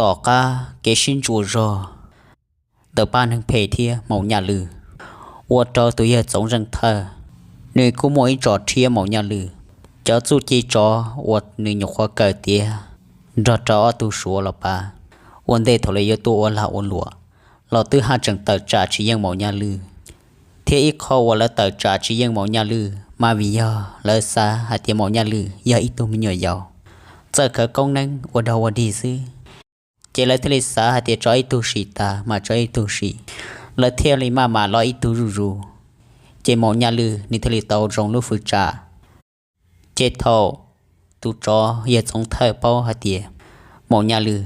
Tom qab kev sib ntsuas zog ntawm pab neeg phem thiab Maum Nyaj Lwj, ua rau tus yawg Txoov Zeej Thawj nws kuj muaj ib tso rhiab Maum Nyaj Lwj. Cov txuj ci tsov uas nws nyuam qhuav kawm tiav nrog rau ob tug Suav los pab, ua ntej thaum lawv yuav tuaj ua lag ua luam los twb haj tseem tawm tsam tsis yeej Maum Nyaj Lwj. Thiab ib qho uas lawv tawm tsam tsis yeej Maum Nyaj Lwj mas vim yog lawv xav hais tias Maum Nyaj Lwj yog ib tug me nyuam yaus, txawj khawv koob neeb ua dog ua dig xwb. Ces lawv thiaj li xav hais tias tso ib tug sim tas mas tso ib tug sim, lawv thiaj li maj mam los ib tug zuj zus. Ces Maum Nyaj Lwj nws thiaj li tau zoo lub fwv tsam. Ces thaum tus tsov yawg Txoov Thawj paub hais tias Maum Nyaj Lwj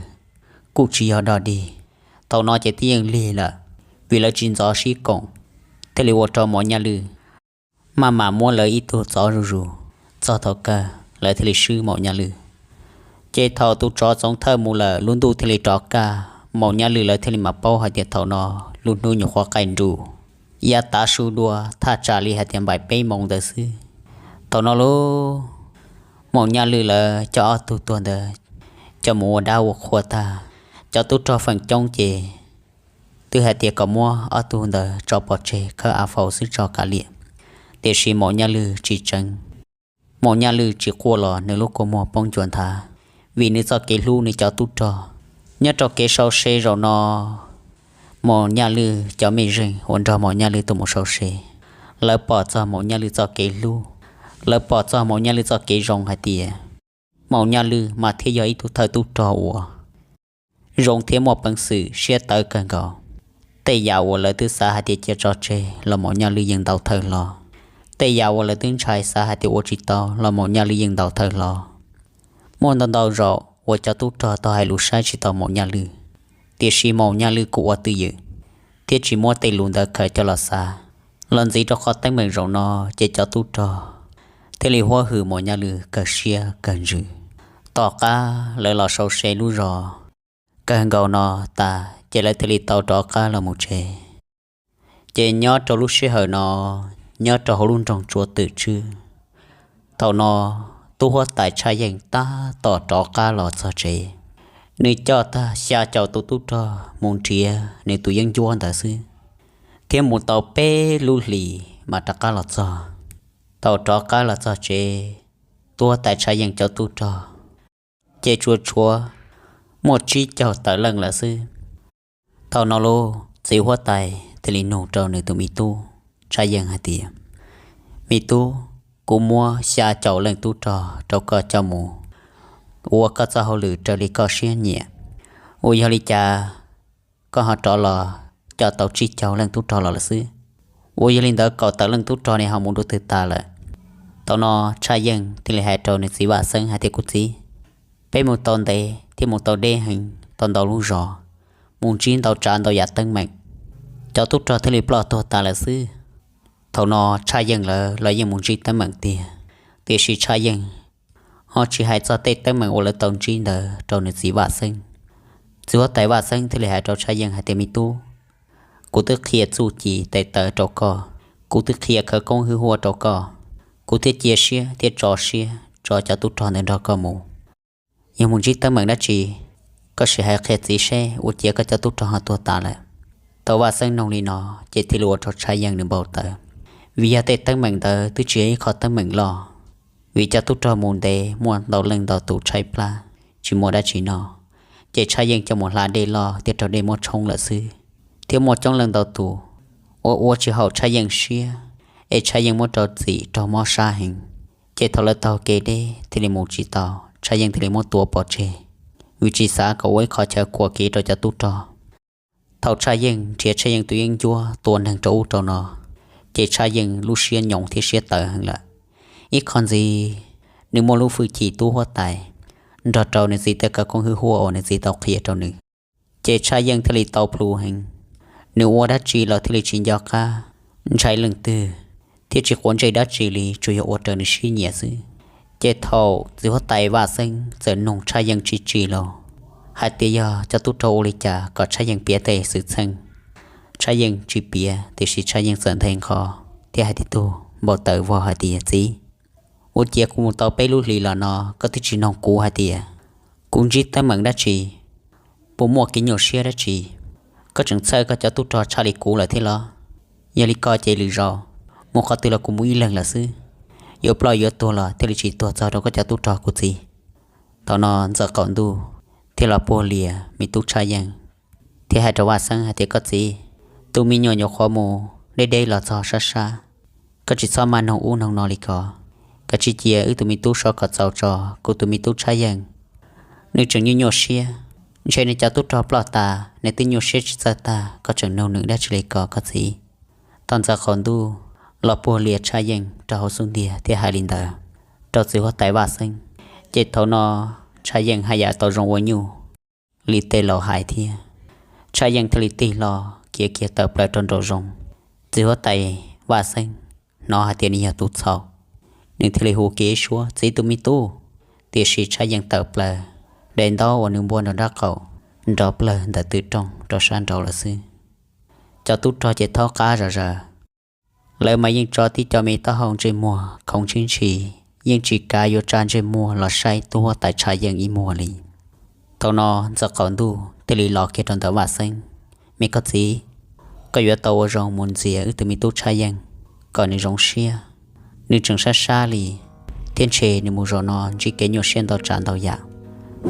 kuj tsis yog dog dig, thaum no ces twb yeej lig lawm, vim lawv tsis ntxov sib koom, thiaj li ua rau Maum Nyaj Lwj maj mam muab lawv ib tug txov zuj zus. Txog thaum kawg lawv thiaj li swb Maum Nyaj Lwj. Ces thaum tus tsov Txoov Thawj mus lawm lub ntuj thiaj li rov kaj, Maum Nyaj Lwj lawv thiaj li mam paub hais tias thaum no lub hnub nyuam qhuav qaij nrus, yav tav su dua thaj tsam li hais tias npaim peb moos ntawd xwb. Thaum no lauj, Maum Nyaj Lwj lawv coj ob tug tuag ntawd coj mus ua dab ua qhua tag. Cov tub rog feem coob ces twb hais tias kom muab ob tug ntawd tso pov tseg khawb av faus xwb tso kav liam. Tiam sis Maum Nyaj Lwj tsis tseev. Maum Nyaj Lwj tsis quaj los nws lub kua muag poob ncua nthav, vim nws txoj kev hlub nws cov tub rog. Nyob rau kev sau se zaum no, Maum Nyaj Lwj cov mej zeej uas nrog Maum Nyaj Lwj tuaj mus sau se, lawv pom txog Maum Nyaj Lwj txoj kev hlub, lawv pom txog Maum Nyaj Lwj txoj kev zoo hais tias Maum Nyaj Lwj mas thiaj yog ib tug thawj tub rog uas zoo thiab muaj peev xwm siab tawv kawg nkaus. Tej yam uas lawv twb xav hais tias cia tso tseg los Maum Nyaj Lwj yeej ntaus thawj hlo. Tej yam uas lawv twb ntshai xav hais tias ua tsis tau los Maum Nyaj Lwj yeej ntaus thawj hlo. Muaj ntau ntau zaum uas cov tub rog tau hais lus saib tsis tau Maum Nyaj Lwj, tiam sis Maum Nyaj Lwj kuj ua twj ywm thiab tsis muab tej lus ntawd khaws coj los xav. Los ntxiv rau qhov teeb meem zaum no, ces cov tub rog thiaj li huab hwm Maum Nyaj Lwj kawg siab kawg ntsws. Tom qab lawv los sau se lub zos kawg nkaus no tas, ces lawv thiaj li tau rov qab los mus tsev. Ces nyob rau lub sij hawm no, nyob rau hauv lub nroog Tsuav Twm Tswb, thaum no tub huab tais Tshaj Yeej tab tom rov qab los txog tsev. Nws coj tag xya caum tus tub rog mus nrhiav nws tus yeeb ncuab ntawd xwb, thiab mus tau peb lub hlis mas rov qab los txog. Thaum rov qab los txog tsev, tub huab tais Tshaj Yeej cov tub rog ces tsuas tshuav muaj tsib caug tawm leej lawm xwb. Thaum no lauj, txiv huab tais thiaj li nug rau nws tus me tub Tshaj Yeej hais tias, me tub, kuv muab xya caum leej tub rog rau koj coj mus ua koj txoj hauj lwm raws li koj siab nyiam. Uas yog li cas koj ho rov los coj tau tsib caug leej tub rog los lawm xwb? Uas yog li ntawd kaum tawm leej tub rog ne ho mus rau twg tas lawm? Thaum no Tshaj Yeej thiaj li hais rau nws txiv Vaj Xeeb hais tias, kuv txiv, peb mus tau ntev thiab mus tau deb heev, tau ntau lub zos, mus ntsib ntau tsav ntau yam teeb meem, cov tub rog thiaj li ploj tuag tas lawm xwb. Thaum no Tshaj Yeej lawv los yeej mus ntsib teeb meem tiag, tiam sis Tshaj Yeej ho tsis hais txog tej teeb meem uas lawv tau ntsib ntawd rau nws txiv Vaj Xeeb. Txiv huab tais Vaj Xeeb thiaj li hais rau Tshaj Yeej hais tias, me tub, kuv twb qhia txuj ci tes taw rau koj, kuv twb qhia khawv koob hwj huaj rau koj, kuv thiaj cia siab thiab tso siab tso cov tub rog ntawd nrog koj mus. Yog mus ntsib teeb meem dab tsi, koj sim hais qhia txiv seb ua cas koj cov tub rog ho tuag tas lawm. Thaum Vaj Xeeb noog li no, ces thiaj li ua rau Tshaj Yeej nws npau taws, vim yog tej teeb meem ntawd twb tsis yog ib qho teeb meem loj, vim cov tub rog mus ntev muaj ntau leej ntau tus tshaib plab, tsis muaj dab tsi noj, ces Tshaj Yeej coj mus hla dej loj thiab raug dej muab tshoob lawm xwb. Thiab muaj coob leej ntau tus ua ua tsis haum Tshaj Yeej siab, es Tshaj Yeej muab rau txim raug mob sab heev. Ces thaum lawv taug kev deb thiaj li mus tsis tau, Tshaj Yeej thiaj li muab tua pov tseg, vim tsis xav kom ua ib qho chaw khuam kev rau cov tub rog. Thaum Tshaj Yeej nrhiav Tshaj Yeej tus yeeb ncuab tua neeg rau ub rau no, ces Tshaj Yeej lub siab nyoos thiab siab tawv heev lawm. Ib qho ntxiv, nws muaj lub hwj chim tub huab tais nrog rau nws txiv tej khawv koob hwj huaj uas nws txiv tau qhia rau nws, ces Tshaj Yeej thiaj li tau plhus heev. Nws ua dab tsi los thiaj li tsis nco qab ntshai leej twg, thiab tsis quav ntsej dab tsi li, tsuas yog ua raws nws siab nyiam xwb. Ces thaum txiv huab tais Vaj Xeeb txawm nug Tshaj Yeej tsis tsim los hais tias yog cov tub rog ua li cas kom Tshaj Yeej piav tej xwm txheej, Tshaj Yeej tsis piav, tiam sis Tshaj Yeej txawm nthe nqho thiab hais tias, tug npau taws vog hais tias, txiv, ua cas kuv mus tau peb lub hlis los no koj twb tsis nug kuv hais tias kuv ntsib teeb meem dab tsi, puas muaj kev nyuaj siab dab tsi? Koj tseem txhawj koj cov tub rog tshaj li kuv lawm thiab los? Yog li ko ces lwm zaus mus qhov twg los kuv mus ib leeg lawm xwb. Yuav ploj yuav tuag los thiaj li tsis tuag txog rau koj cov tub rog kuv txiv. Thaum no Ntxawm Qaum Ntuj thiaj los puag lias me tub Tshaj Yeej thiab hais rau Vaj Xeeb hais tias, koj txiv, tus me nyuam nyuam qhuav mus deb deb los txog sab sab, koj tsis txhob maj noog ub noog no li ko. Koj cia wb tus me tub so kom txaus tso, kuv tus me tub Tshaj Yeej nws tseem nyuaj nyuaj siab, ntshe nws cov tub rog ploj tas nws twb nyuaj siab tsis txawj tag, koj tseem noog nws dab tsi li ko koj txiv. Thaum Ntxawm Qaum Ntuj los puag lias Tshaj Yeej rau hauv xub ntiag thiab hais li ntawd rau txiv huab tais Vaj Xeeb, ces thaum no Tshaj Yeej haj yam tau zoo ua nyuj li tej laus hais thiab. Tshaj Yeej thiaj li tig hlo khiav kiag tawm plaws rau nraum zoov. Txiv huab tais Vaj Xeeb hnov hais tias nws yog tus txhaum, nws thiaj li hu kiag ib suab, txiv tus me tub. Tiam sis Tshaj Yeej tawm plaws, daim ntaub uas nws npuaj nraum nraub qaum nrov plawg ntawm tw rooj rau sab nraud lawm xwb. Cov tub rog ces thaub qab zom zaws, lawv mas yeej tso tib co me taub hau ntsej muag khoov tshib ntshis, yeej tsis kav yuav tsa ntsej muag los saib tub huab tais Tshaj Yeej ib muag li. Thaum no Ntxawm Qaum Ntuj thiaj li los kiag rau ntawm Vaj Xeeb, me koj txiv, koj yuav tau ua zoo mus ntxias wb tus me tub Tshaj Yeej kom nws zoo siab. Nws tseem sab sab li, thiab ntshe nws mus zaum no ntsib kev nyuaj siab ntau tsav ntau yam.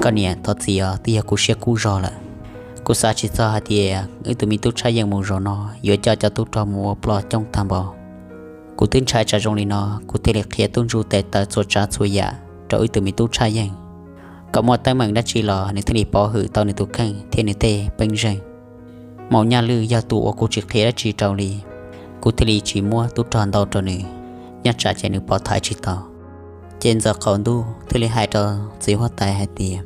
Koj niam, thov txim os, twb yog kuv siab kub zog lawm. Kuv xav tsis txog hais tias wb tus me tub Tshaj Yeej mus zaum no yuav coj cov tub rog mus ua ploj coob tag npaum. Kuv twb ntshai tsam zoo li no, kuv thiaj li qhia tub ntsuj tes taw txhua tsav txhua yam rau wb tus me tub Tshaj Yeej, kom muaj teeb meem dab tsi los nws thiaj li pov hwm tau nws tus kheej thiab nws tej peeb zeej. Maum Nyaj Lwj yog tus uas kuv tsis qhia dab tsi rau li, kuv thiaj li tsis muab tub rog ntau rau nws, nyob tsam ces nws pov thaiv tsis tau. Ces Ntxawm Qaum Ntuj thiaj li hais rau txiv huab tais hais tias,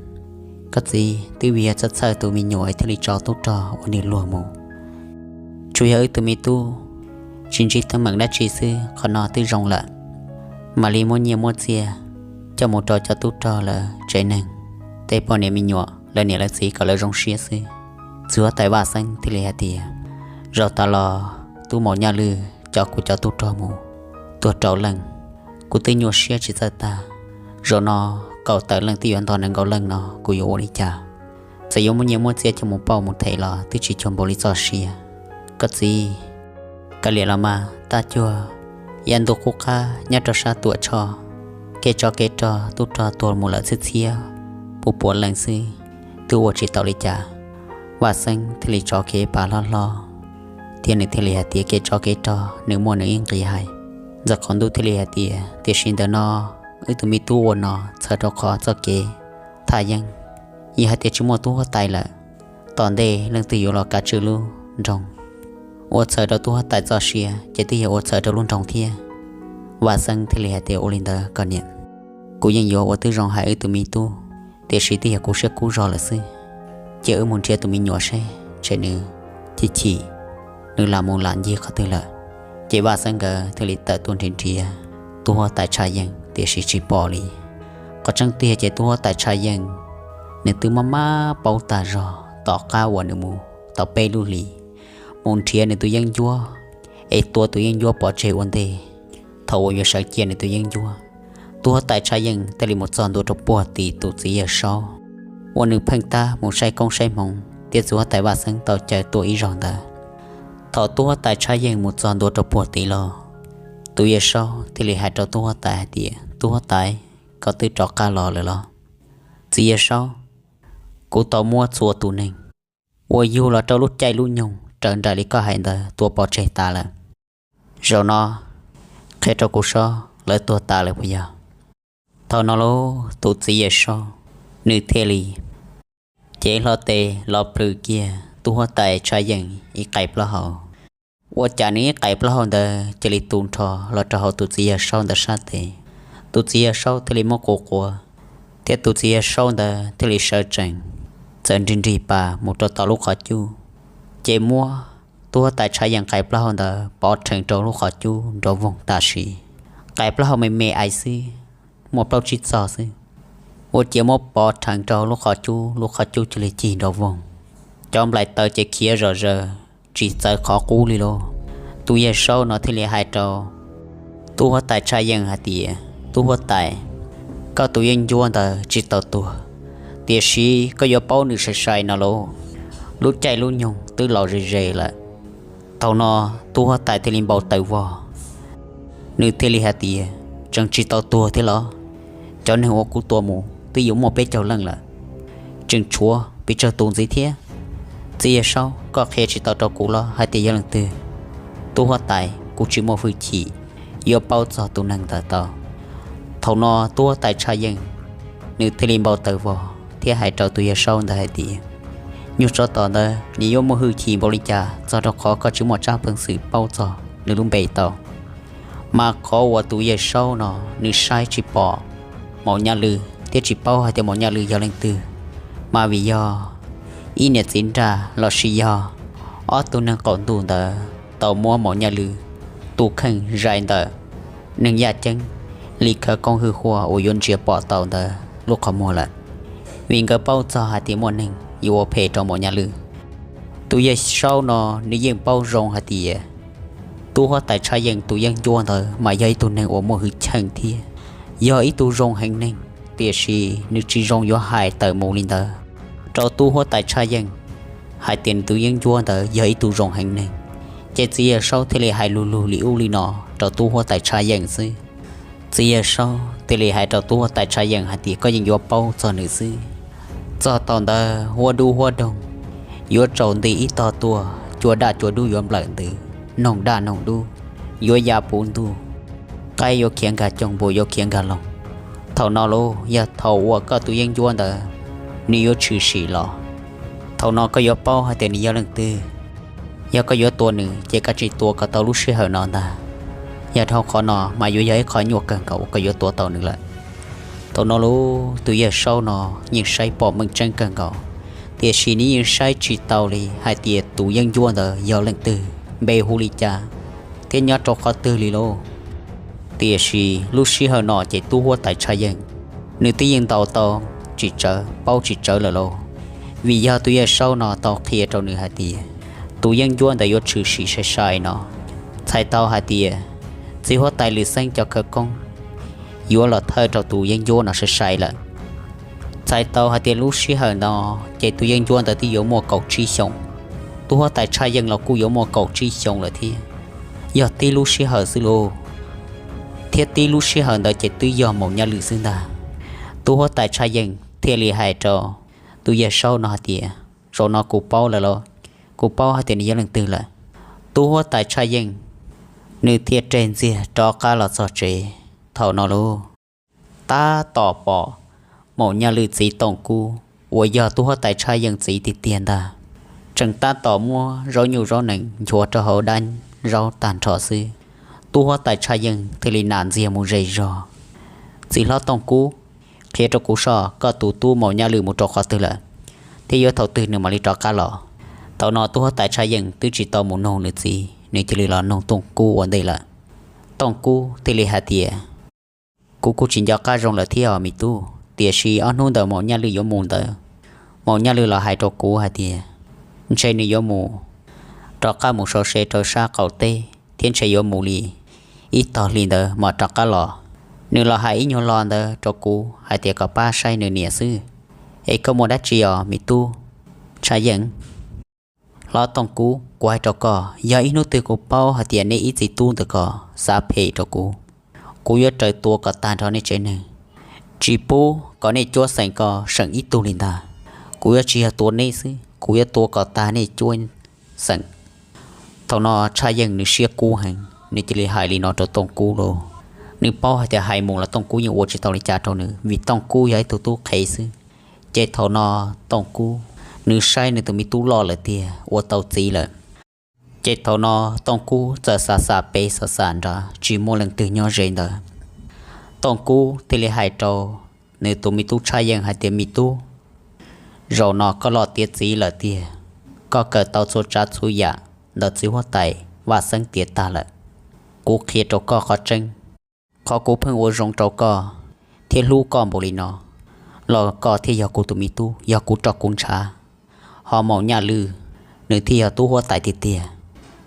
koj txiv, twb vim yog txhawj txhawj tus me nyuam thiaj li tso tub rog ua nws luag mus. Tsuas yog wb tus me tub tsis ntsib teeb meem dab tsi xwb, qhov no twb zoo lawm. Mam li muab nyiaj muab txiaj coj mus rau cov tub rog lawv tsev neeg, tej poj niam me nyuam, lawv niam lawv txiv kom lawv zoo siab xwb. Txiv huab tais Vaj Xeeb thiaj li hais tias, zaum tas los tub Maum Nyaj Lwj coj kuv cov tub rog mus tuag rau leej, kuv twb nyuaj siab tsis txawj tag. Zaum no kaum tawm leej twb yuav ntog nees nkaum leej no kuv yuav ua li cas? Txawm yuav muab nyiaj muab txiaj coj mus pauj mus them los twb tsis cuag npaum li txoj sia. Koj txiv, kav liam los mas, taj cuag yav ntuj qub qab nyob rau sab Tuam Tshoj, kev tsov kev rog tub rog tuag mus lawm txhiab txhiab pua pua leej xwb, twb ua tsis tau li cas. Vaj Xeeb thiaj li tso kev pam hlob hlob, thiab nws thiaj li hais tias, kev tsov kev rog nws muaj nws ib nqis hais. Ntxawm Qaum Ntuj thiaj li hais tias, tiam sis ntawm no wb tus me tub ua no txhawm rau qhov txoj kev thaj yeeb, yog hais tias tsis muaj tub huab tais lawm, tom ntej leej twg yuav los kav tswj lub nroog? Ua txhawm rau tub huab tais txoj sia ces twb yog ua txhawm rau lub nroog thiab. Vaj Xeeb thiaj li hais tias, ua li ntawd koj niam, kuv yeej yuav ua tib zoo hais wb tus me tub, tiam sis twb yog kuv siab kub zog lawm xwb. Cia wb mus nrhiav tus me nyuam seb ntshe nws chim chim, nws lam mus lam ncig qhov twg lawm. Ces Vaj Xeeb nkawd thiaj li tawm tuaj nrhiav nrhiav tub huab tais Tshaj Yeej, tiam sis tsis pom li. Qhov tseeb tiag ces tub huab tais Tshaj Yeej nws twb mob mab paub tag zog tom qab uas nws mus tau peb lub hlis, mus nrhiav nws tus yeeb ncuab, es tua tus yeeb ncuab pov tseg ua ntej. Thaum uas yuav sawv cia nws tus yeeb ncuab, tub huab tais Tshaj Yeej thiaj li mus txog ntua rau puag tim tus txiv Yawg Saub uas nws pheej tab mus saib koob saib hmoov thiab txiv huab tais Vaj Xeeb tau caw tuaj ib zaug ntawd. Thaum tub huab tais Tshaj Yeej mus txog ntua rau puag tim los, tus Yawg Saub thiaj li hais rau tub huab tais hais tias, tub huab tais, koj twb rov qab los lawm los? Txiv Yawg Saub, kuv tau muab txhua tus neeg uas yug los rau lub caij lub nyoog raws nraim li koj hais ntawd tua pov tseg tas lawm. Zaum no qhia rau kuv saib lawv tuag tas lawm puas yog? Thaum no lauj, tus txiv Yawg Saub nws thiaj li cev hlo tes los plhws kiag tub huab tais Tshaj Yeej ib qais plaub hau. Ua cas nws ib qais plaub hau ntawd cia li tu nrho los rau hauv tus txiv Yawg Saub ntawd sab tes. Tus txiv Yawg Saub thiaj li muab quas quas, thiab tus txiv Yawg Saub ntawd thiaj li sawv tsees, txawm nrig nrig pas mus rau tom lub qhov cub, ces muab tub huab tais Tshaj Yeej qais plaub hau ntawd pov rhees rau lub qhov cub nrov voog tam sim. Qais plaub hau me me ais xwb, muaj plaub tsib txog xwb, ua ciav muab pov rhees rau lub qhov cub, lub qhov cub cia li cig nrov voog. Cov nplaim taws ces khiav zom zaws, tsis txawv qhov qub li lauj. Tus Yawg Saub no thiaj li hais rau tub huab tais Tshaj Yeej hais tias, tub huab tais, koj tus yeeb ncuab ntawd tsis tau tuag, Tiam sis koj yuav paub nws sai sai no lauj, lub caij lub nyoog twb los ze ze lawm. Thaum no tub huab tais thiaj li npau taws vog, nws thiaj li hais tias, tseem tsis tau tuag thiab los? Cov neeg uas kuv tua mus twb yuav muaj peb caug leej lawm, tseem tshuav pes tsawg tus ntxiv thiab. Txiv Yawg Saub, koj qhia tsis tau rau kuv los hais tias yog leej twg? Tub huab tais, kuv tsis muaj hwj chim yuav paub txog tus neeg ntawd tau. Thaum no tub huab tais Tshaj Yeej nws thiaj li npau taws vog thiab hais rau tus Yawg Saub ntawd hais tias, nyuag tsov tom ntawd nws yuav muaj hwj chim npaum li cas txog rau qhov koj tsis muaj tsab peev xwm paub txog nws lub npe tau? Mas qhov uas tus Yawg Saub no nws saib tsis pom Maum Nyaj Lwm thiab tsis paub hais tias Maum Nyaj Lwm yog leej twg, mas vim yog ib niam txiv nrag los sis yog ob tug neeg qaum ntuj ntawd tau muab Maum Nyaj Lwm tus kheej zais ntawm neeg yaj ceeb li khawv koob hwj huaj uas yuav ntsia pom tau ntawd lub qhov muag lawm. Vim nkawd paub txog hais tias muaj neeg yuav ua phem rau Maum Nyaj Lwm. Tus Yawg Saub no nws yeej paub zoo hais tias tub huab tais Tshaj Yeej tus yeeb ncuab ntawd mas yog ib tug neeg uas muaj hwj chim thiab yog ib tug zoo heev neeg, tiam sis nws tsis zoo yuav hais tawm mus li ntawd rau tub huab tais Tshaj Yeej hais tias nws tus yeeb ncuab ntawd yog ib tug zoo heev neeg. Ces txiv Yawg Saub thiaj li hais lug lug li ub li no rau tub huab tais Tshaj Yeej xwb. Txiv Yawg Saub thiaj li hais rau tub huab tais Tshaj Yeej hais tias koj yeej yuav paub txog nws xwb. Txog thaum ntawd huab dub huab doog yuav tsaus nti ib tog tuaj, cua daj cua dub yuav nplawm ntws, noog daj noog dub yuav ya puv ntuj, qaib yuav khiav nkag coog, npua yuav khiav nkag loog. Thaum no lauj, yog thaum uas koj tus yeeb ncuab ntawd nws yuav tshwm sim los, thaum no koj yuav paub hais tias nws yog leej twg. Yog koj yuav tua nws ces koj tsis tua kom tau lub sij hawm no ntag. Yog dhau qhov no mas yuav yog ib qho nyuaj kawg nkaus uas koj yuav tua tau nws lawm. Thaum no lauj, tus Yawg Saub no yeej saib pom meej tseeb kawg nkaus, tiam sis nws yeej saib tsis tau li hais tias tus yeeb ncuab ntawd yog leej twg, npe hu li cas, thiab nyob rau qhov twg li lauj. Tiam sis lub sij hawm no ces tub huab tais Tshaj Yeej nws twb yeej ntaus tau tsis tsawv, paub tsis tsawv lawm lauj, vim yog tus Yawg Saub no tau qhia rau nws hais tias tus yeeb ncuab ntawd yuav tshwm sim sai sai no. Txhais tau hais tias txiv huab tais Lwm Xeeb cov khawv koob yuav los thawj rau tus yeeb ncuab no sai sai lawm. Txhais tau hais tias lub sij hawm no ces tus yeeb ncuab ntawd twb yuav muaj kaum tsib xyoos, tub huab tais Tshaj Yeej los kuj yuav muaj kaum tsib xyoos lawm thiab. Yog tib lub sij hawm xwb lauj, thiab tib lub sij hawm ntawd ces twb yog Maum Nyaj Lwm xwb ntag. Tub huab tais Tshaj Yeej thiaj li hais rau tus Yawg Saub no hais tias, zaum no kuv paub lawm lauj, kuv paub hais tias nws yog leej twg lawm. Tub huab tais Tshaj Yeej nws thiaj reg ntxiag rov qab los txog tsev. Thaum no lauj, tab tom pom Maum Nyaj Lwm txiv Tooj Kub uas yog tub huab tais Tshaj Yeej txiv tiag tiag ntag, tseem tab tom muab zaub nyuj zaub nees nchuav rau hauv dab zaub tag nrho xwb. Tub huab tais Tshaj Yeej thiaj li nam ntxiag mus ze zog. Txiv hlob Tooj Kub, qhia rau kuv soj, koj tus tub Maum Nyaj Lwm mus rau qhov twg lawm, thiab yuav thaum twg nws mam li rov qab los? Thaum no tub huab tais Tshaj Yeej twb tsis tau mus nug nws txiv, nws cia li los nug Tooj Kub ua ntej lawm. Tooj Kub thiaj li hais tias, kuv kuj tsis nco qab zoo lawm thiab os me tub, tiam sis ob hnub ntawd Maum Nyaj Lwm yuav mus ntawd, Maum Nyaj Lwm los hais rau kuv hais tias ntshe nws yuav mus rov qab mus sau se rau sab qaum teb thiab ntshe yuav mus li ib tog hli ntawd mam rov qab los. Nws los hais ib nyuag lo ntawd rau kuv hais tias kom pab saib nws niam xwb. Es koj muaj dab tsi os me tub Tshaj Yeej? Hlob Tooj Kub, kuv hais rau koj, yog ib hnub twg kuv paub hais tias nej ib txiv tub ntawd ko xav phem rau kuv, kuv yuav raws tua kom tag nrho nej tsev neeg, tsis pub kom nej cuab xeem ko seem ib tug li ntag. Kuv yuav tsis yog tua nej xwb, kuv yuav tua kom tag nej cuab xeem. Thaum no Tshaj Yeej nws siab kub heev, nws cia li hais li no rau Tooj Kub lauj. Nws paub hais tias hais mus los Tooj Kub yeej ua tsis tau li cas rau nws, vim Tooj Kub yog ib tug tub qhev xwb. Ces thaum no Tooj Kub nws saib nws tus me tub loj lawm tiag, ua tau txiv lawm. Ces thaum no Tooj Kub txawm xav xav pem xav xav nrad tsis muaj leej twg nyob ze ntawd. Tooj Kub thiaj li hais rau nws tus me tub Tshaj Yeej hais tias, me tub, zaum no koj loj tiav txiv lawm tiag, koj kawm tau txhua tsav txhua yam ntawm txiv huab tais Vaj Xeeb tiav tag lawm. Kuv qhia rau koj qhov tseeb, qhov kuv pheej ua zoo rau koj thiab hlub koj npaum li no los koj thiaj yog kuv tus me tub, yog kuv roj kuv ntshav. Ho Maum Nyaj Lwm, nws thiaj yog tub huab tais tiag tiag.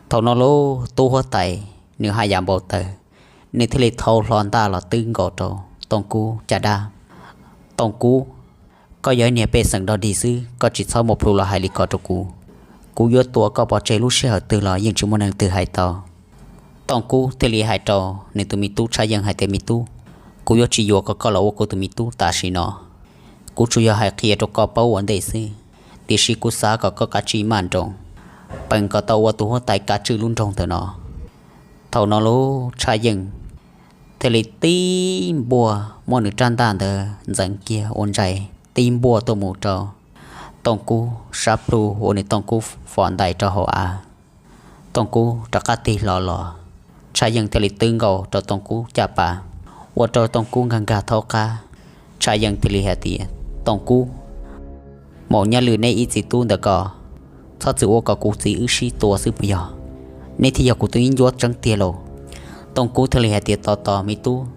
Thaum no lauj, tub huab tais nws haj yam npau taws, nws thiaj li thau hlo ntaj los twb nkaus rau Tooj Kub caj dab. Tooj Kub, Koj yog ib niag pej xeem dog dig xwb, koj tsis txhob mus plhu los hais li ko rau kuv. Kuv yuav tua koj pov tseg lub sij hawm twg los yeej tsis muaj neeg twg hais tau. Tooj Kub thiaj li hais rau nws tus me tub Tshaj Yeej hais tias, me tub, kuv yuav tsis yuam kom koj los ua kuv tus me tub tam sim no. Kuv tsuas yog hais qhia rau koj paub ua ntej xwb, tiam sis kuv xav kom koj kav tsij maj nroos, peem kom tau ua tus huab tais kav tswj lub nroog ntawm no. Thaum no lub Tshaj Yeej thiaj li tib npuaj, muab nws rab ntaj ntawd ntxeev kiag ua ntsais, tib npuaj tuaj mus rau Tooj Kub sab plhu, ua nws Tooj Kub fom ntais rau hauv av. Tooj Kub rov qab tig hlo los, Tshaj Yeej thiaj li twb nkaus rau Tooj Kub caj pas, ua rau Tooj Kub nkag nkag thaub qab. Tshaj Yeej thiaj li hais tias, Tooj Kub, Maum Nyaj Lwm neb ib txiv tub ntawm ko, txhob txwm ua kom kuv txiv wb sib tua xwb puas yog? Neb thiaj yog kuv tus yeeb ncuab tseeb tiag lauj. Tooj Kub thiaj li hais tias, tos tos me tub,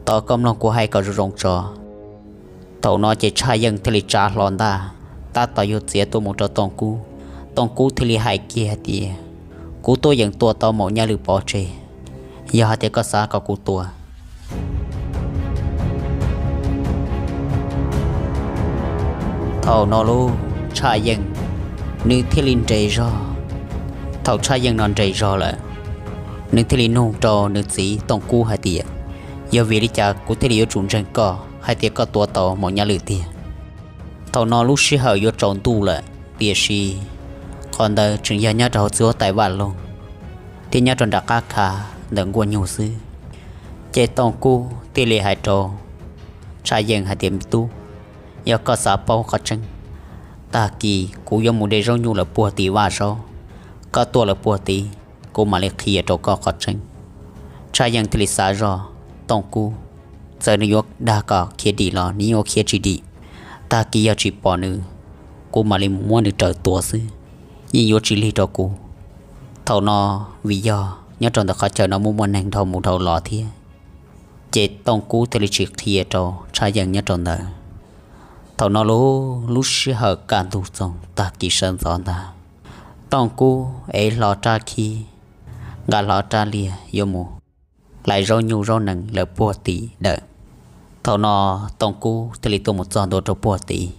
tos koj mloog kuv hais kom zoo zoo tso. Thaum no ces Tshaj Yeej thiaj li tsa hlo ntaj, tab tom yuav txiav tuaj mus rau Tooj Kub. Tooj Kub thiaj li hais kiag hais tias, kuv tuaj yeem tua tau Maum Nyaj Lwm pov tseg, yog hais tias koj xav kom kuv tua. Thaum no lub Tshaj Yeej nws thiaj li nres zog. Thaum Tshaj Yeej no nres zog lawm, nws thiaj li nug rau nws txiv Tooj Kub hais tias, yog vim li cas kuv thiaj li yuav tsum ntseeg koj hais tias koj tua tau Maum Nyaj Lwm tiag? Thaum no lub sij hawm yuav tsaus ntuj lawm, tiam sis qhov ntawd tseem yog nyob rau hauv txiv huab tais Vaj Loog thiab nyob rau nram qab khav ntawm Nkuaj Nyug xwb. Ces Tooj Kub thiaj li hais rau Tshaj Yeej hais tias, me tub, yog koj xav paub qhov tseeb, tag kis kuv yuav mus de zaub nyuj lawm puag tim vaj zaub, koj tuaj lawm puag tid, kuv mam li qhia rau koj qhov tseeb. Tshaj Yeej thiaj li xav zog, Tooj Kub, txawm nws yuav dag kom khiav dim los nws yeej yuav khiav tsis dim, tag kis yog tsis pom nws, kuv mam li mus muab nws raws tua xwb, yeej yuav tsis lig rau kuv. Thaum no, vim yog nyob rau ntawm qhov chaw no muaj muaj neeg dhau mus dhau los thiab, ces Tooj Kub thiaj li tsis qhia rau Tshaj Yeej nyob rau ntawd. Thaum no lub, lub sij hawm kaj ntug txoog tag kis sawv ntxov ntag, Tooj Kub ev hlo rab khib, nqa hlo rab liag yuav mus hlais zaub nyuj zaub nees lawm puag tim dawm. Thaum no Tooj Kub thiaj li tuaj mus txog ntua rau puag tid.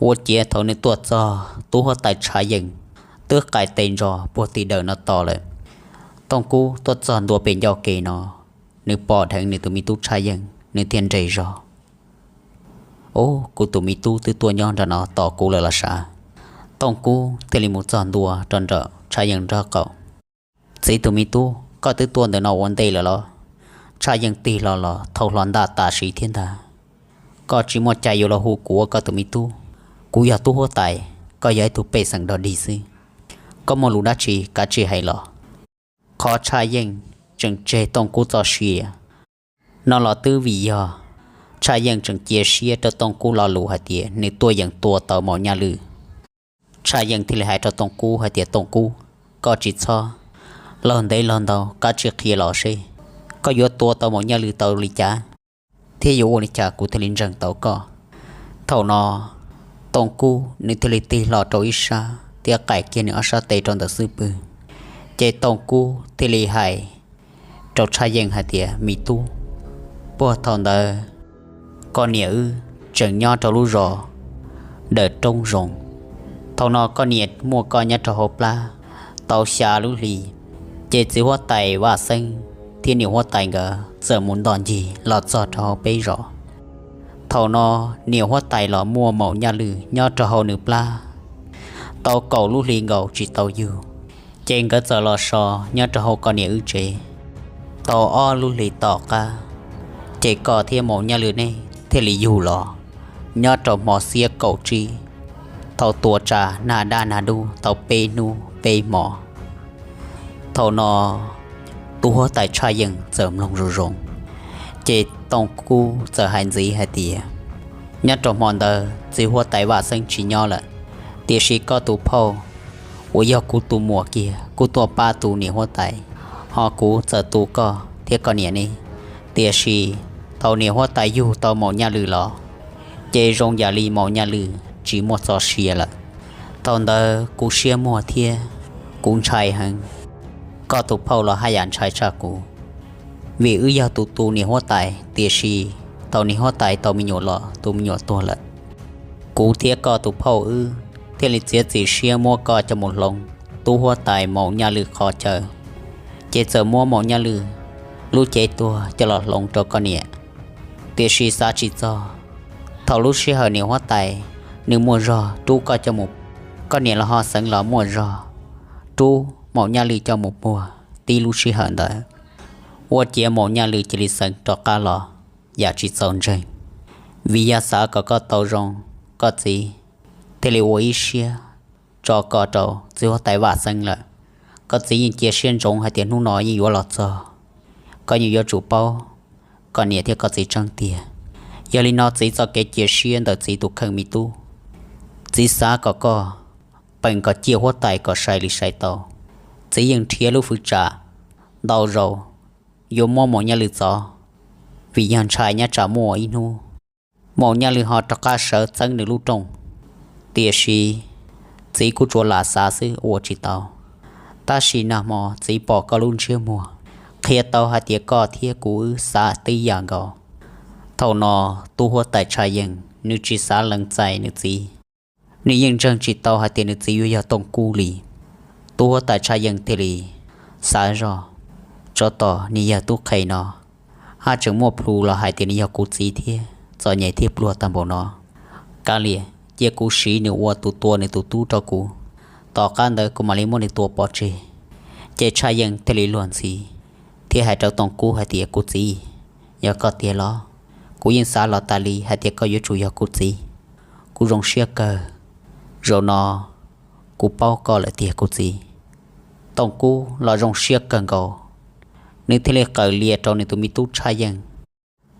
Ua ciav thaum nws tuaj txog, tub huab tais Tshaj Yeej twb qaim tes ntsos puag tim dawm no tos lawm. Tooj Kub tuaj txog ntua pem ncauj kev no, nws pom dheev nws tus me tub Tshaj Yeej, nws thiaj nres zog. Ub, kuv tus me tub twb tuaj nyob nram no tos kuv lawm los sav. Tooj Kub thiaj li mus txog ntua rau nram Tshaj Yeej nraub qaum. Txiv tus me tub, koj twb tuaj ntawm no ua ntej lawm los? Tshaj Yeej tig hlo los thau hlo ntaj tam sim thiab ntag. Koj tsis muaj cai yuav los hu kuv ua koj tus me tub. Kuv yog tub huab tais, koj yog ib tug pej xeem dog dig xwb. Koj muaj lus dab tsi kav tsij hais los. Qhov Tshaj Yeej tseem tseg Tooj Kub txoj sia no los twb vim yog Tshaj Yeej tseem cia siab rau Tooj Kub lo lus hais tias nws tuaj yeem tua tau Maum Nyaj Lwm. Tshaj Yeej thiaj li hais rau Tooj Kub hais tias, Tooj Kub, koj tsis txhob laug ntev laug ntau, kav tsij qhia los seb koj yuav tua tau Maum Nyaj Lwm tau li cas, thiab yuav ua li cas kuv thiaj li ntseeg tau koj. Thaum no Tooj Kub nws thiaj li tig hlo rau ib sab thiab qaim kiag nws ob sab tes rau ntawm xub pwg. Ces Tooj Kub thiaj li hais rau Tshaj Yeej hais tias, me tub, puag thaum ntawd koj niam wb tseem nyob rau lub zos Dawm Roob Zoov. Thaum no koj niam muaj koj nyob rau hauv plab tau xya lub hli, ces txiv huab tais Vaj Xeeb thiab niam huab tais nkawd txawm mus ntoj ncig los txog rau hauv peb zos. Thaum no niam huab tais los muaj Maum Nyaj Lwm nyob rau hauv nws plab tau kaum lub hli nkaus tsis tau yug, ces nkawd txawm los so nyob rau hauv koj niam wb tsev tau ob lub hlis tom qab, ces koj thiab Maum Nyaj Lwm nej thiaj li yug los nyob rau hmo xiab kaum tsib, thaum tua tsa nag dab nag dub tau peb hnub peb hmo. Thaum no tub huab tais Tshaj Yeej txawm mloog zoo zoo, ces Tooj Kub txawm hais ntxiv hais tias, nyob rau hmo ntawd txiv huab tais Vaj Xeeb tsis nyob lawm, tiam sis koj tus phauj uas yog kuv tus muam kiag kuj tuaj pab tus niam huab tais, ho kuv txawm tu koj thiab koj niam ne. Tiam sis thaum niam huab tais yug tau Maum Nyaj Lwm los, ces zoo yam li Maum Nyaj Lwm tsis muaj txoj sia lawm. Thaum ntawd kuv siab muag thiab kuv ntshai heev, koj tus phauj los haj yam ntshai tshaj kuv, vim wb yog tus tu niam huab tais, tiam sis thaum niam huab tais tau me nyuam los tus me nyuam tuag lawm. Kuv thiab koj tus phauj wb thiaj li txiav txim siab muab koj coj mus hloov tub huab tais Maum Nyaj Lwm qhov chaw. Ces txawm muab Maum Nyaj Lwm lub cev tuag coj los hloov rau koj niam. Tiam sis xav tsis txog, thaum lub sij hawm niam huab tais nws muaj zog rub koj coj mus, koj niam los ho xeev los muaj zog rub Maum Nyaj Lwm coj mus puag tib lub sij hawm ntawd, ua ciav Maum Nyaj Lwm cia li xeev rov qab los yam tsis txaus ntseeg. Vim yog xav kom koj tau zoo, koj txiv thiaj li ua ib siab tso koj rau txiv huab tais Vaj Xeeb lawm. Koj txiv yeej cia siab ntsoov hais tias hnub no yeej yuav los txog, koj yeej yuav tsum paub koj niam thiab koj txiv tseeb tiag. Yog li no txiv txoj kev cia siab ntawm txiv tus kheej me tub, txiv xav kom koj peem kom ciaj huab tais kom sai li sai tau. Txiv yeej nrhiav lub fwv tsam ntau zaus yuav muab Maum Nyaj Lwm txov, vim yog ntshai nyob tsam muaj ib hnub Maum Nyaj Lwm ho rov qab sawv txeeb nws lub rooj. Tiam sis txiv kuj tsuas lam xav xwb ua tsis tau. Tab sis nag hmo txiv pom koj lub ntsiab muag, qhia tau hais tias koj thiab kuv wb xav tib yam nkaus. Thaum no tub huab tais Tshaj Yeej nws tsis xav lees txais nws txiv, nws yeej ntseeg tsis tau hais tias nws txiv yuav yog Tooj Kub li. Tub huab tais Tshaj Yeej thiaj li xav zoj, tsov tom niag yawg tub qhe no, haj tseem muaj plhu los hais tias nws yog kuv txiv thiab, txom nyem thiab pluag tag npaum no. Kav liam, cia kuv siv nws ua tus tua nws tus tub rau kuv, tom qab ntawd kuv mam li muab nws tua pov tseg. Ces Tshaj Yeej thiaj li luag ntxhi thiab hais rau Tooj Kub hais tias, kuv txiv, yog koj tiag los? Kuv yeej xav los tas li hais tias koj yuav tsum yog kuv txiv. Kuv zoo siab kawg, zaum no kuv paub koj lawm tiag kuv txiv. Tooj Kub los zoo siab kawg nkaus, nws thiaj li qawm lias rau nws tus me tub Tshaj Yeej,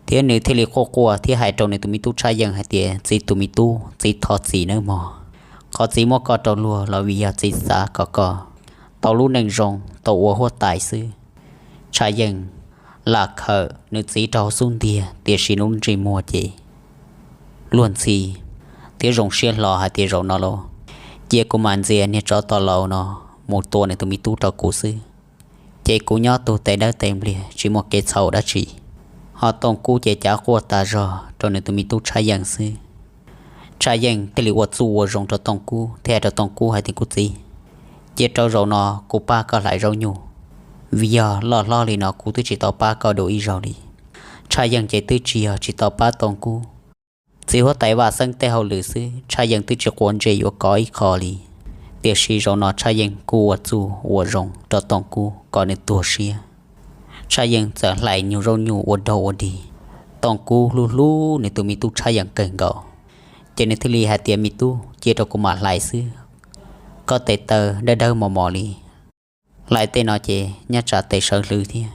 thiab nws thiaj li quaj quaj thiab hais rau nws tus me tub Tshaj Yeej hais tias, txiv tus me tub, txiv thov txim nawb mog. Qhov txiv muab koj rau luag los vim yog txiv xav kom koj tau lub neej zoo tau ua huab tais xwb. Tshaj Yeej lam khawm nws txiv rau hauv xub ntiag tiam sis nws lub ntsej muag ces luag ntxhi thiab zoo siab hlo hais tias, zaum no los cia kuv mam ntxias niag tsov tom laus no mus tua nws tus me tub rau kuv xwb, ces kuv nyob tug tes dawb tes npliag tsis muaj kev txhaum dab tsi. Ho Tooj Kub ces cav quaj tas zog rau nws tus me tub Tshaj Yeej xwb. Tshaj Yeej thiaj li ua txuj ua zoo rau Tooj Kub thiab hais rau Tooj Kub hais tias, kuv txiv, cia rau zaum no kuv pab koj hlais zaub nyuj, vim yog loj hlob li no kuv twb tsis tau pab koj dua ib zaug li. Tshaj Yeej ces twb tsis yog tsis tau pab Tooj Kub, txiv huab tais Vaj Xeeb tej hauj lwm xwb Tshaj Yeej twb tsis quav ntsej yuav kov ib qho li. Tiam sis zaum no Tshaj Yeej kuj ua txuj ua zoo rau Tooj Kub kom nws tuag siab. Tshaj Yeej txawm hlais nyuag zaub nyuj ua daug ua dig. Tooj Kub hlub hlub nws tus me tub Tshaj Yeej kawg nkaus, ces nws thiaj li hais tias, me tub, cia rau kuv mam hlais xwb, koj tes taw dawb dawb mos mos li, hlais tej no ces nyob tsam tes sawv hlwv thiab.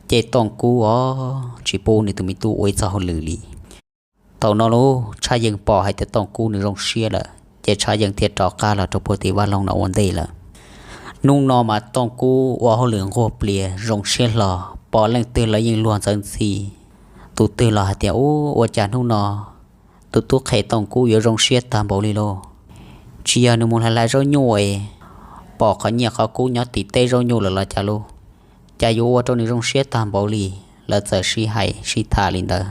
Ces Tooj Kub os tsis pub nws tus me tub ua ib txoj hauj lwm li. Thaum no lauj Tshaj Yeej pom hais tias Tooj Kub nws zoo siab lawm ces Tshaj Yeej thiaj rov qab los rau puag tim vaj loog no ua ntej lawm. Hnub no mas Tooj Kub ua hauj lwm nquag plias zoo siab hlo, pom leej twg los yeej luag ntxhi ntxhi. Tus twg los hais tias, ub, ua cas hnub no tus tub qhe Tooj Kub yuav zoo siab tag npaum li lauj? Tsis yog nws mus hlais hlais zaub nyuj es pom qhov nyiaj qhov kub nyob tim teb zaub nyuj lawm los cas lauj? Cas yuav ua rau nws zoo siab tag npaum li? Lawv txawm sib hais sib tham li ntawd.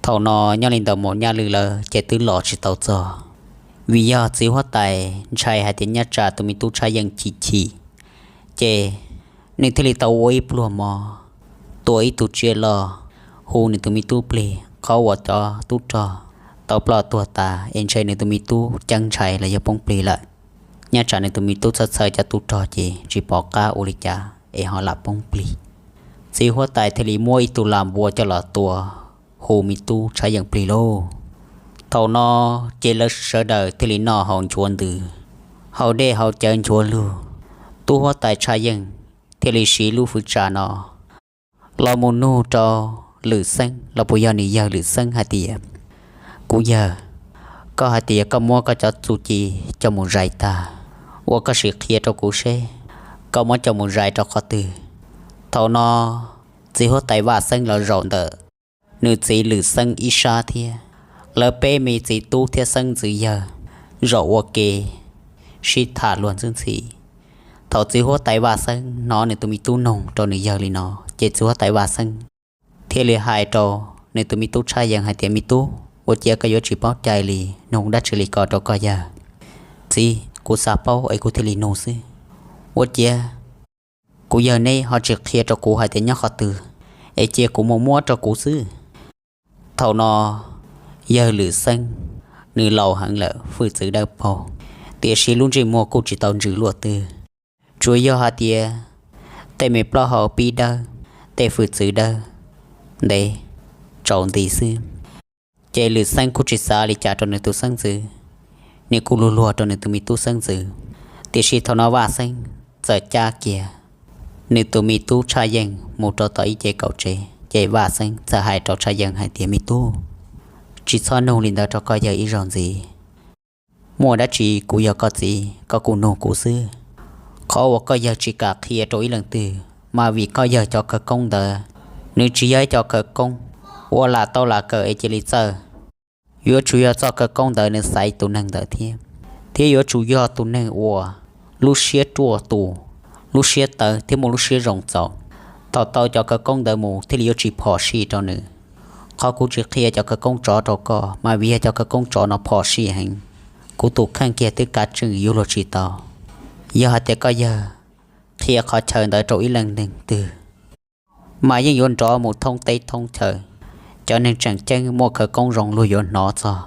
Thaum no nyob li ntawm Maum Nyaj Lwm lawv ces twb los tsis tau txog, vim yog txiv huab tais ntshai hais tias nyob tsam tus me tub Tshaj Yeej chim chim, ces nws thiaj li tau ua ib pluag mov, tua ib tug tsiaj loj, hu nws tus me tub plig qhov uas cov tub rog tau ploj tuag tas es ntshe nws tus me tub ceeb ntshai los yog poob plig lawm. Nyob tsam nws tus me tub txhawj txhawj cov tub rog ces tsis pom qab ua li cas es ho lam poob plig. Txiv huab tais thiaj li muab ib tug lam npua coj los tua hu me tub Tshaj Yeej plig lauj. Thaum no ces lawv sawv daws thiaj li noj haus nchuav ntws, haus dej haus cawv nchuav lug. Tub huab tais Tshaj Yeej thiaj li siv lub fwv tsa no los mus nug rau Lwm Xeeb los puas yog nws yawg Lwm Xeeb hais tias, kuv yawg, koj hais tias koj muab koj cov txuj ci coj mus zais tag, ua koj sim qhia rau kuv seb koj muab coj mus zais rau qhov twg. Thaum no txiv huab tais Vaj Xeeb los zaum ntawm nws txiv Lwm Xeeb ib sab thiab. Lawv peb me txiv tub thiab Xeeb ntxwv yawg zaum ua ke sib tham luag ntxhi ntxhi. Thaum txiv huab tais Vaj Xeeb hnov nws tus me tub noog rau nws yawg li no, ces txiv huab tais Vaj Xeeb thiaj li hais rau nws tus me tub Tshaj Yeej hais tias, me tub, Ua ciav koj yuav tsis paub cai li, nug dab tsi li ko rau koj yawg? Txiv, kuv xav paub es kuv thiaj li nug xwb. Ua ciav kuv yawg neb ho tsis qhia rau kuv hais tias nyob qhov twg, es cia kuv mus muab rau kuv xwb. Thaum no yawg Lwm Xeeb nws laus heev lawm, hwj txwv dawb paug, tiam sis lub ntsej muag kuj tsis tau ntsws luaj twg, tsuas yog hais tias tej me plaub hau pib dawb, tej hwj txwv dawb ntev tsaus nti xwb. Ces Lwm Xeeb kuj tsis xav li cas rau nws tus xeeb ntxwv, nws kuj luag luag rau nws tus me tub xeeb ntxwv. Tiam sis thaum no Vaj Xeeb txawm cab kiag nws tus me tub Tshaj Yeej mus rau tom ib ce kaum tsev, ces Vaj Xeeb txawm hais rau Tshaj Yeej hais tias, Me tub, tsis txhob nug li ntawd rau koj yawg ib zaug ntxiv. Muaj dab tsi kuv yog koj txiv, koj kuj nug kuv xwb. Qhov uas koj yawg tsis kam qhia rau ib leej twg mas vim koj yawg cov khawv koob ntawd nws tsis yog ib co khawv koob uas lam tau lam kawm es cia li txawj. Yuav tsum yog txoj khawv koob ntawd nws xaiv tus neeg ntawd thiab, thiab yuav tsum yog tus neeg uas lub siab ruaj tus, lub siab tawv thiab muaj lub siab zoo txaus. Thaum tau cov khawv koob ntawd mus thiaj li yuav tsis phom sij rau nws. Qhov kuv tsis qhia cov khawv koob tsov rau koj mas vim yog cov khawv koob tsov no phom sij heev, kuv tus kheej kiag twb kav tswj yuav luag tsis tau. Yog hais tias koj yawg qhia qhov chaw ntawd rau ib leej neeg twg mas yeej yuav nrov mus thoob teb thoob chaw. Cov neeg tseem ceeb muaj khawv koob zoo luag yuav hnov txog.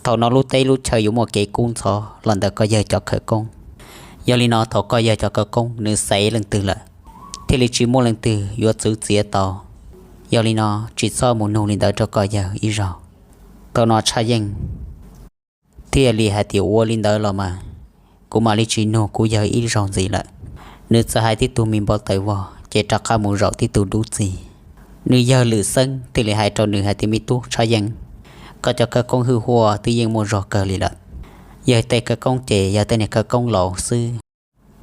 Thaum no lub teb lub chaw yuav muaj kev kub ntxhov los ntawm koj yawg cov khawv koob. Yog li no thaum koj yawg cov khawv koob nws xaiv leej twg lawm, thiaj li tsis muaj leej twg yuav txwv txiav tau. Yog li no tsis txhob mus nug li ntawd rau koj yawg ib zaug. Thaum no Tshaj Yeej thiaj li hais tias, Ua li ntawd los mas kuv mam li tsis nug kuv yawg ib zaug ntxiv lawm. Nws txawm hais tib tug me npau taws vog ces rov qab mus zaum tib tug dub txig. Nws yawg Lwm Xeeb thiaj li hais rau nws hais tias, Me tub Tshaj Yeej, koj cov khawv koob hwj huaj twb yeej muaj zog kawg li lawm. Yawg tej khawv koob ces yog tej niag khawv koob laus xwb,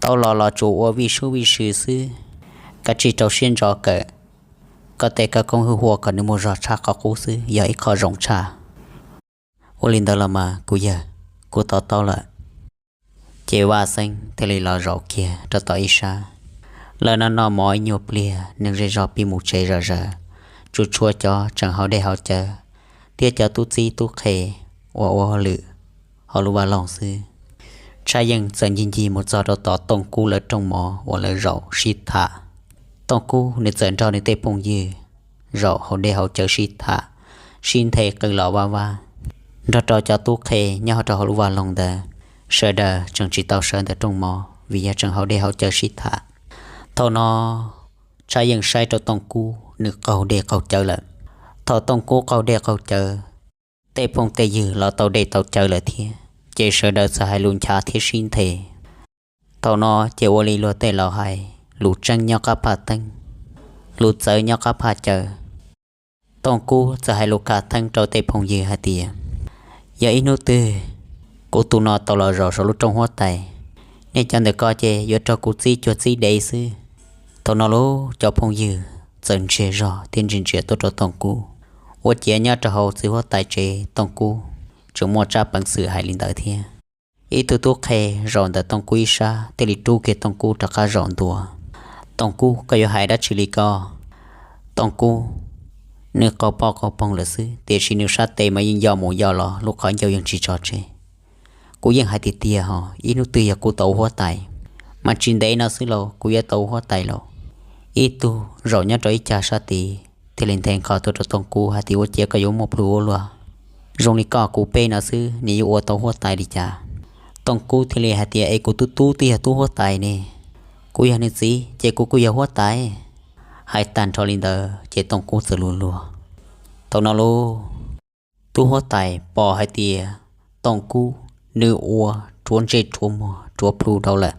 tau los los tsuas ua vij sub vij sw xwb. Kav tsij rau siab ntso kawm, koj tej khawv koob hwj huaj kom nws muaj zog tshaj qhov qub xwb yog ib qho zoo tshaj. Ua li ntawd los mas kuv yawg, kuv to taub lawm. Ces Vaj Xeeb thiaj li los zaum kiag rau tom ib sab. Lawv noj noj mov ib nyuag pliag, neeg zej zog pib mus tsev zom zaws, tsuas tshuav cov tseem haus dej haus cawv thiab cov tub txib tub qhe uas ua hauj lwm hauv lub vaj loog xwb. Tshaj Yeej txawm ncig ncig mus txog rau tom Tooj Kub lawv rooj mov uas lawv zaum sib tham. Tooj Kub nws txawm nrog nws tej phooj ywg zaum haus dej haus cawv sib tham, sib nthe qw los vaj vab. Nrog rau cov tub qhe nyob rau hauv lub vaj loog ntawd, sawv daws tseem tsis tau sawv ntawm rooj mov vim yog tseem haus dej haus cawv sib tham. Thaum no Tshaj Yeej saib rau Tooj Kub nws qaug dej qaug cawv lawm. Thaum Tooj Kub qaug dej qaug cawv, tej phooj tej ywg los tau dej tau cawv lawm thiab, ces sawv daws txawm hais lus nchav thiab sib nthe. Thaum no ces ua li luag tej laus hais, lus tseeb nyob qab phaj teeb, lus txawv nyob qab phaj cawv. Tooj Kub txawm hais lus khav theeb rau tej phooj ywg hais tias, Yog ib hnub twg kuv tus no tau los zaum saum lub rooj huab tais, nej cov ntawm ko ces yuav raug kuv txib cuag txib dev xwb. Thaum no lub cov phooj ywg txawm ntsiag zog thiab ntsia ntsia tuaj rau Tooj Kub, ua ciav nyob rau hauv txiv huab tais tsev Tooj Kub tseem muaj tsab peev xwm hais li ntawd thiab. Ib tug tub qhe zaum ntawm Tooj Kub ib sab thiaj li rub kiag Tooj Kub rov qab zaum ntua. Tooj Kub, koj yuav hais dab tsi li ko? Tooj Kub, nws qaug poj qaug poog lawm xwb, tiam sis nws sab tes mas yeej yoj mus yoj los, lub qhov ncauj yeej tsis tso tseg. Kuv yeej hais tiag tiag hos, ib hnub twg yog kuv tau huab tais, mas tsis ntev no xwb lauj, kuv yuav tau huab tais lauj. Ib tug zaum nyob rau ib cag sab tid thiaj li nthe nqho tuaj rau Tooj Kub hais tias, Ua ciav koj yuav muaj plhu ua luaj, zoo li koj kuv peb no xwb nws yuav ua tau huab tais li cas? Tooj Kub thiaj li hais tias, Es kuv tus tub twb yog tub huab tais ne, kuv yog nws txiv ces kuv kuj yog huab tais. Hais tag nrho li ntawd ces Tooj Kub txawm luag luag. Thaum no lub tub huab tais pom hais tias Tooj Kub nws ua rhuav ntsej rhuav muag rhuav plhu dhau lawm.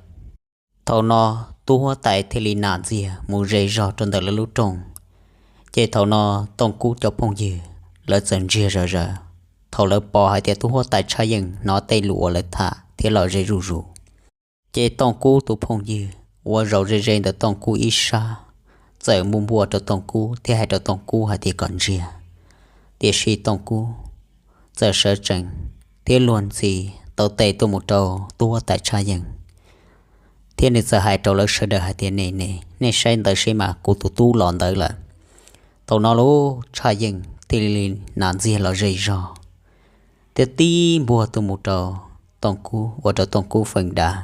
Thaum no tub huab tais thiaj li nam ntxiag mus ze zog rau ntawm lawv lub rooj. Ces thaum no Tooj Kub cov phooj ywg lawv txawm ntsiag zom zaws thaum lawv pom hais tias tub huab tais Tshaj Yeej hnov tej lus uas lawv tham thiab los ze zuj zus. Ces Tooj Kub tus phooj ywg uas zaum ze ze ntawm Tooj Kub ib sab txawm npuaj npuaj rau Tooj Kub thiab hais rau Tooj Kub hais tias kom ntsiag. Tiam sis Tooj Kub txawm sawv tsees thiab luag ntxhi tau tes tuaj mus rau tub huab tais Tshaj Yeej, thiab nws txawm hais rau lawv sawv daws hais tias, Ne ne, nej saib ntawd seb mas, kuv tus tub los ntawd lawm. Thaum no lub Tshaj Yeej thiaj li hnav ntxiag los ze zog, thiab tib npuag tuaj mus rau Tooj Kub, ua rau Tooj Kub feem dav.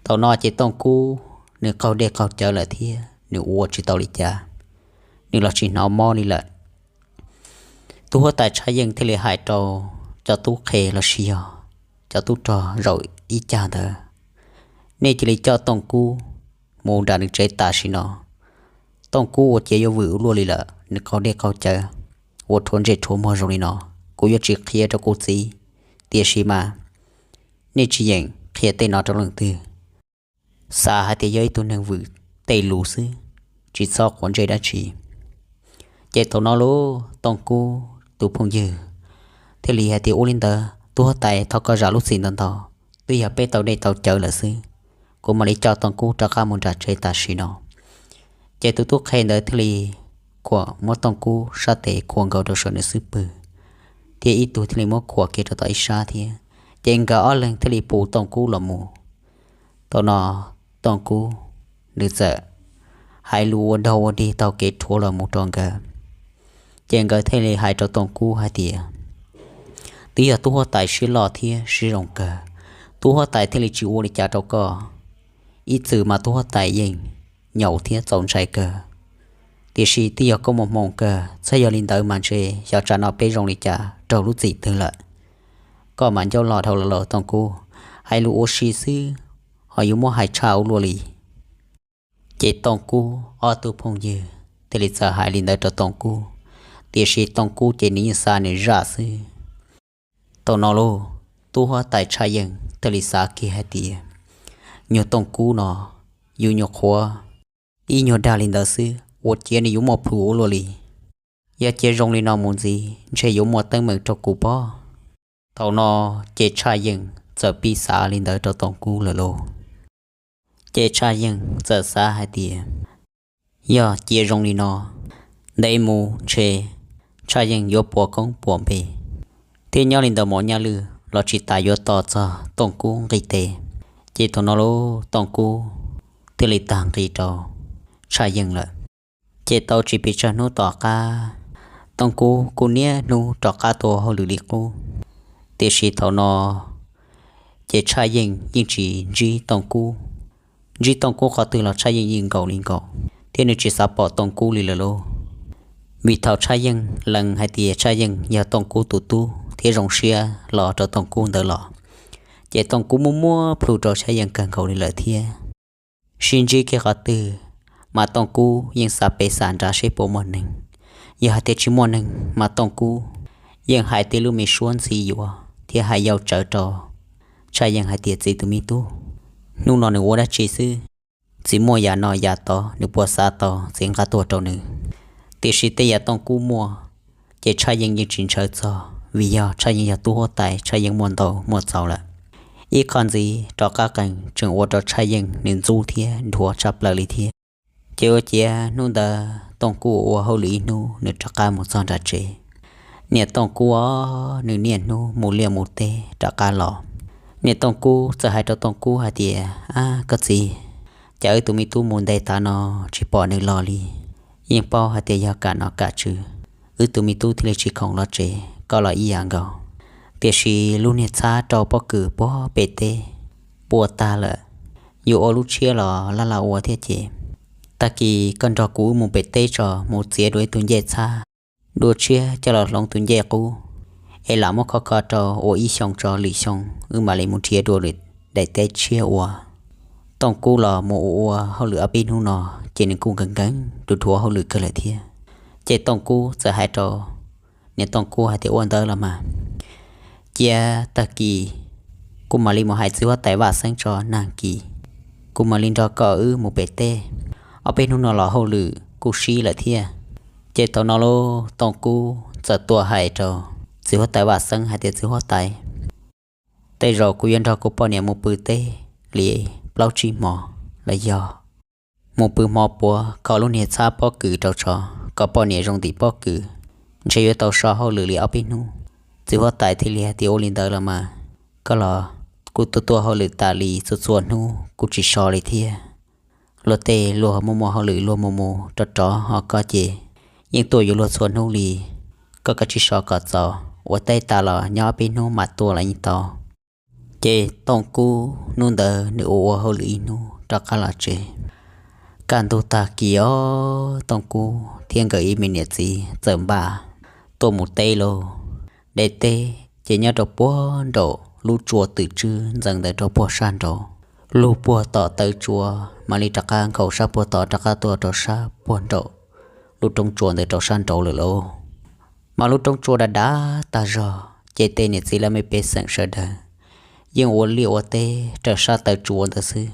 Thaum no ces Tooj Kub nws qaug dej qaug cawv lawm thiab nws ua tsis tau li cas, nws los tsis hnov mob li lawm. Tub huab tais Tshaj Yeej thiaj li hais rau cov tub qhe los sis yog cov tub rog zaum ib cag ntawd, nej cia li coj Tooj Kub mus nram nws tsev tam sim no. Tooj Kub ua ciav yuav vwm ua luaj li lawm, nws qaug dej qaug cawv, ua rhuav ntsej rhuav muag zoo li no, kuv yuav tsis qhia rau kuv txiv. Tiam sis mas nej tsis yeem qhia tej no rau leej twg, xav hais tias yog ib tug neeg vwm tej lus xwb, tsis txhob quav ntsej dab tsi. Ces thaum no lub Tooj Kub tus phooj ywg thiaj li hais tias, ua li ntawd tub huab tais, thov koj zam lub txim ntau ntau, twb yog peb tau dej tau cawv lawm xwb, kuv mam li coj Tooj Kub rov qab mus nram tsev tam sim no. Ces tus tub qhe ntawd thiaj li khuam muab Tooj Kub sab tes khuam nkaus rau saum nws xub pwg, thiab ib tug thiaj li muab khuam kiag rau tom ib sab thiab. Ces nkawd ob leeg thiaj li pus Tooj Kub los mus. Thaum no Tooj Kub nws txawm hais lus ua dog ua dig taug kev rhuav los mus rau nkawd. Ces nkawd thiaj li hais rau Tooj Kub hais tias, twb yog tub huab tais siab loj thiab siab zoo kawg, tub huab tais thiaj li tsis ua li cas rau koj. Ib txwm mas tub huab tais yeej nyaum thiab txaus ntshai kawg, tiam sis twb yog koj muaj hmoo kawg, txhob yog li ntawd mas ntshe xyov tsam no peb zoo li cas raug lub txim twg lawm. Koj mas ncauj loj dhau los lawm Tooj Kub, hais lus ua si xwb ho yuav muab hais tshaj ua luaj li. Ces Tooj Kub ob tug phooj ywg thiaj li txawm hais li ntawd rau Tooj Kub, tiam sis Tooj Kub ces nws yeej xav nws zaj xwb. Thaum no lauj, tub huab tais Tshaj Yeej thiaj li xav kiag hais tias, nyuag Tooj Kub no yus nyuag qhuav ib nyuag dag li ntawd xwb ua ciav nws yuav muaj plhus ua luaj li. Yog cia zoo li no mus ntxiv ntshe yuav muaj teeb meem rau kuv pob. Thaum no ces Tshaj Yeej txawm pib xav li ntawd rau Tooj Kub lawm lauj. Ces Tshaj Yeej txawm xav hais tias, yog cia zoo li no, ntev mus ntshe Tshaj Yeej yuav puas koob puas npe, thiab nyob li ntawd Maum Nyaj Lwj los tsis tas yuav tos txog Tooj Kub nqis tes. Ces thaum no lauj, Tooj Kub thiaj li tag nqis rau Tshaj Yeej lawm. Ces tau tsis pes tsawg hnub tom qab, Tooj Kub kuj niaj hnub rov qab tuaj hauj lwm li qub. Tiam sis thaum no ces Tshaj Yeej yeej tsis ntsib Tooj Kub, ntsib Tooj Kub qhov twg los Tshaj Yeej yeej nkaum li nkaum, thiab nws tsis xav pom Tooj Kub li lawm lauj. Vim thaum Tshaj Yeej lees hais tias Tshaj Yeej yog Tooj Kub tus tub thiab zoo siab los rau Tooj Kub ntawd los, ces Tooj Kub muaj muaj plhus rau Tshaj Yeej kawg nkaus li lawm thiab. Sib ntsib kiag qhov twg mas Tooj Kub yeej xav pes xav nrad seb puas muaj neeg. Yog hais tias tsis muaj neeg mas Tooj Kub yeej hais tej lub me suab ntxhi yuav thiab hais yau tsawv rau Tshaj Yeej hais tias, txiv tus me tub, hnub no nws ua dab tsi xwb? Txiv muaj yam no yam tod nws puas xav tau txiv nqa tuaj rau nws? Tiam sis tej yam Tooj Kub muaj ces Tshaj Yeej yeej tsis ntshaw txog, vim yog Tshaj Yeej yog tub huab tais, Tshaj Yeej muaj ntau muaj txaus lawm. Ib qho ntxiv rov qab qees tseem ua rau Tshaj Yeej nws ntxub thiab nrhuav tshaj plaws li thiab. Ces ua ciav hnub ntawd Tooj Kub ua hauj lwm ib hnub nws rov qab mus txog nram tsev. Niam Tooj Kub os, nws niaj hnub mus liaj mus teb rov qab los. Niam Tooj Kub txawm hais rau Tooj Kub hais tias, ab koj txiv, cas wb tus me tub mus ntev tav no tsis pom nws los li? Yeej paub hais tias yog kam nom kam tswv, wb tus me tub thiaj li tsis khoom los tsev, koj los ib yam nkaus. Tiam sis lub niag txhab rau pob kws puag pem teb puas tag lawm, yuav ua lub tshiab los laj laj ua thiab ces, tag kis koj nrog kuv wb mus pem teb tso, mus txiav dua ib tug ncej txhab, dua tshiab coj los hloov tus ncej qub, es lam muab kho kho rau ua ib xyoo tso, lwm xyoo wb mam li mus nrhiav dua lwm daim teb tshiab ua. Tooj Kub los mus ua ua hauj lwm ob peb hnub no ces nws kuj nkees nkees dhuav dhuav hauj lwm kawg lawm thiab. Ces Tooj Kub txawm hais rau niam Tooj Kub hais tias, ua ntawd los mas, cia tag kis kuv mam li mus hais txiv huab tais Vaj Xeeb tso, nag kis kuv mam li nrog koj wb mus pem teb. Ob peb hnub no los hauj lwm kuj sib lawm thiab. Ces thaum no lauj, Tooj Kub txawm tuaj hais rau txiv huab tais Vaj Xeeb hais tias, txiv huab tais, tej zaum kuv yuav nrog kuv poj niam mus pw teb li plaub tsib hmo los yog mus pw hmo puav kho lub niag txhab pob kws rau tso, kom poj niam zoo ntim pob kws, ntshe yuav tau so hauj lwm li ob peb hnub. Txiv huab tais thiaj li hais tias, ua li ntawd los mas, koj los, kuv tuaj tuaj hauj lwm tas li txhua txhua hnub kuv tsis so li thiab. Luag tej luag muaj muaj hauj lwm luag mus mus rov rov, ho koj ces yeej tuaj yuav luag txhua hnub li. Koj kav tsij so kom txaus, ua teb tas los nyob peb hnub mam tuaj los yeej tau. Ces Tooj Kub hnub ntawd nws ua ua hauj lwm ib hnub rov qab los tsev. Kaj ntug tag kis os, Tooj Kub thiab nkawd ib me niam txiv txawm npaj tuaj mus teb lauj. De teb ces nyob rau puag nraum lub tsua twm tswb ntxeev ntawd rau puag sab nraud, lub puag tom taw tsua mam li rov qab nkhaus sab puag tod rov qab tuaj rau sab puag nraum lub roob tsua ntawd rau sab nraud lawm lauj. Mas lub roob tsua dav dav tag zog ces tej niam txiv laj mej pej xeem sawv daws yeej ua liaj ua teb raws sab taw tsua ntawd xwb,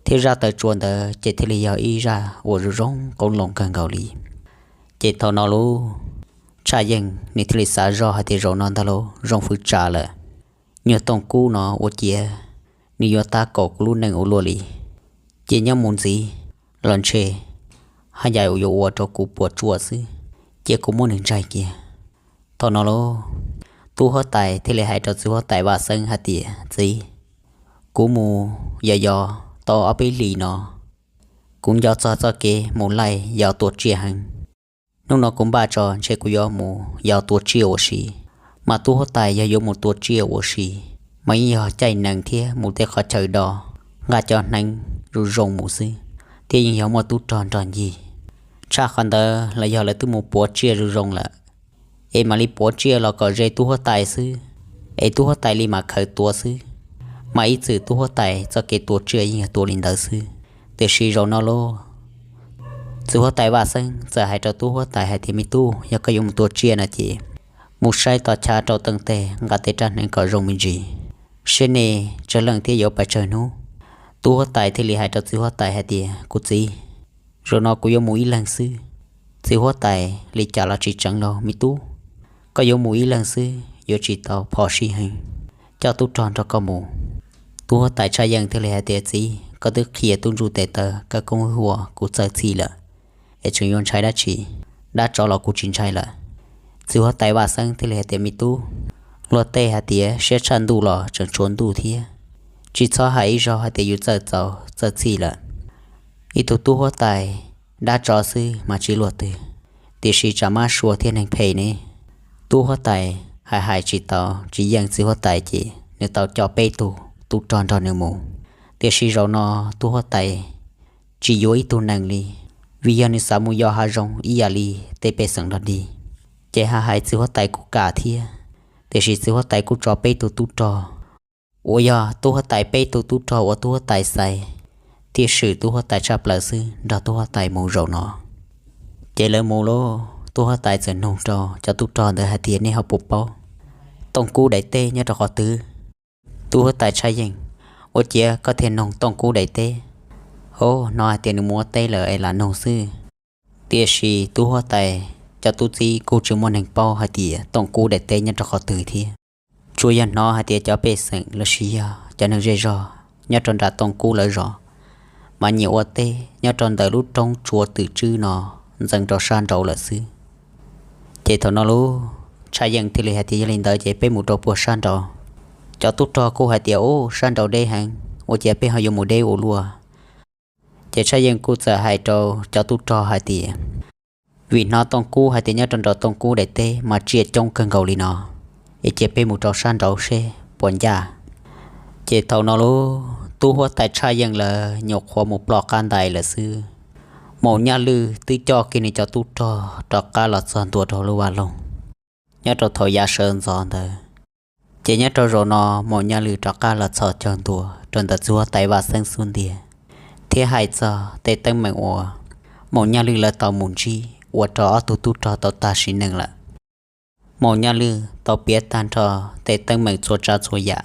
thiab zaj taw tsua ntawd ces thiaj li yog ib zaj uas zoo zoo qoob loo kawg nkaus li. Ces thaum no lauj, Tshaj Yeej nws thiaj li xav zoj hais tias zaum no ntag lauj zoo fwv tsam lawm. Nyuag Tooj Kub no ua ciav nws yuav tab kaum kuv lub neej ua luaj li. Ces nyob mus ntxiv los ntshe haj yam yuav ua rau kuv puas tsuaj xwb, cia kuv muab nws ntsaig kiag. Thaum no lauj, tub huab tais thiaj li hais rau txiv huab tais Vaj Xeeb hais tias, Txiv, kuv mus yos yos tau ob peb hlis no, kuv nco txog txoj kev mus laij yos tua tsiaj heev. Hnub no kuv npaj tso ntshe kuv yuav mus yos tua tsiaj ua si. Mas tub huab tais yog yuav mus tua tsiaj ua si, mas yeej yog caij nees thiab mus tej qhov chaw do, nqa cov hneev zoo zoo mus xwb, thiab yeej yog muaj tub rog nrog ncig. Tshaj qhov ntawd los yog lawv twb mus puav tsiaj zoo zoo lawm, es mam li puav tsiaj los kom ze tub huab tais xwb, es tub huab tais li mam khaws tua xwb. Mas ib txwm tub huab tais txoj kev tua tsiaj yeej yog tua li ntawd xwb. Tiam sis zaum no lauj, txiv huab tais Vaj Xeeb txawm hais rau tub huab tais hais tias, Me tub, yog koj yuav mus tua tsiaj no ces mus saib toj chav rau teej teg nqa tej rab hneev kom zoo me ntsis, seb nej tsawg leej thiab yuav pes tsawg hnub. Tub huab tais thiaj li hais rau txiv huab tais hais tias, Kuv txiv, zaum no kuv yuav mus ib leeg xwb. Txiv huab tais, Li cas los tsis tseev lauj me tub, koj yuav mus ib leeg xwb yuav tsis tau phom sij heev, coj tub rog nrog koj mus. Tub huab tais Tshaj Yeej thiaj li hais tias, Txiv, koj twb qhia tub ntsuj tes taw kab koob hwj huam kuv txawj txhij lawm, es tseem yuav ntshai dab tsi? Dab tsov los kuv tsis ntshai lawm. Txiv huab tais Vaj Xeeb thiaj li hais tias, Me tub, luag tej hais tias siab tshaj ntuj los tseem tshuav ntuj thiab. Tsis txhob hais ib zaug hais tias yus txawj txaus txawj txhij lawm. Ib tug tub huab tais dab tsov xwb mas tsis luaj twg, tiam sis tsam mab sua thiab neeg phem ne. Tub huab tais hais hais tsis tau tsis yeej txiv huab tais ces nws tau coj peb tug tub rog nrog nws mus. Tiam sis zaum no tub huab tais tsis yuav ib tug nees li, vim yog nws xav mus yos hav zoov ib yam li tej pej xeem dog dig. Ces hais hais txiv huab tais kuj kam thiab, tiam sis txiv huab tais kuj tso peb tug tub rog, uas yog tub huab tais peb tug tub rog uas tub huab tais xaiv, thiaj swm tub huab tais tshaj plaws xwb nrog tub huab tais mus zaum no. Ces lawv mus lauj, tub huab tais txawm nug rau cov tub rog ntawd hais tias, Nej ho puas paub Tooj Kub daim teb nyob rau qhov twg? Tub huab tais Tshaj Yeej, Ua ciav koj thiaj nug Tooj Kub daim teb? Au, hnov hais tias nws mus ua teb lawm es lam nug xwb. Tiam sis tub huab tais cov tub txib kuj tsis muaj neeg paub hais tias Tooj Kub daim teb nyob rau qhov twg thiab. Tsuas yog hnov hais tias cov pej xeem los sis yog cov neeg zej zog nyob rau nram Tooj Kub lawv zos mas nyiam ua teb nyob rau ntawm lub roob tsua twm tswb no ntxeev rau sab nraud lawm xwb. Ces thaum no lauj, Tshaj Yeej thiaj li hais tias, Yog li ntawd ces peb mus rau puag sab nraud. Cov tub rog kuj hais tias, Ub, sab nraud deb heev, ua ciav peb ho yuav mus deb ua luaj? Ces Tshaj Yeej kuj txawm hais rau cov tub rog hais tias, Vim hnov Tooj Kub hais tias nyob rau nraud Tooj Kub daim teb mas tsiaj coob kawg nkaus li no, es cia peb mus rau sab nraud seb puas ncaj. Ces thaum no lauj, tub huab tais Tshaj Yeej lawv nyuam qhuav mus ploj qab ntais lawm xwb, Maum Nyaj Lwj twb coj kiag nws cov tub rog rov qab los txog ntua rau lub vaj loog nyob rau thaum yav sawv ntxov ntawd. Ces nyob rau zaum no Maum Nyaj Lwj rov qab los txhos caug ntua rau ntawm txiv huab tais Vaj Xeeb xub ntiag, thiab hais txog tej teeb meem uas Maum Nyaj Lwj lawv tau mus ntsib ua rau ob tug tub rog tau tag sim neej lawm. Maum Nyaj Lwj tau piav tag nrho tej teeb meem txhua tsav txhua yam,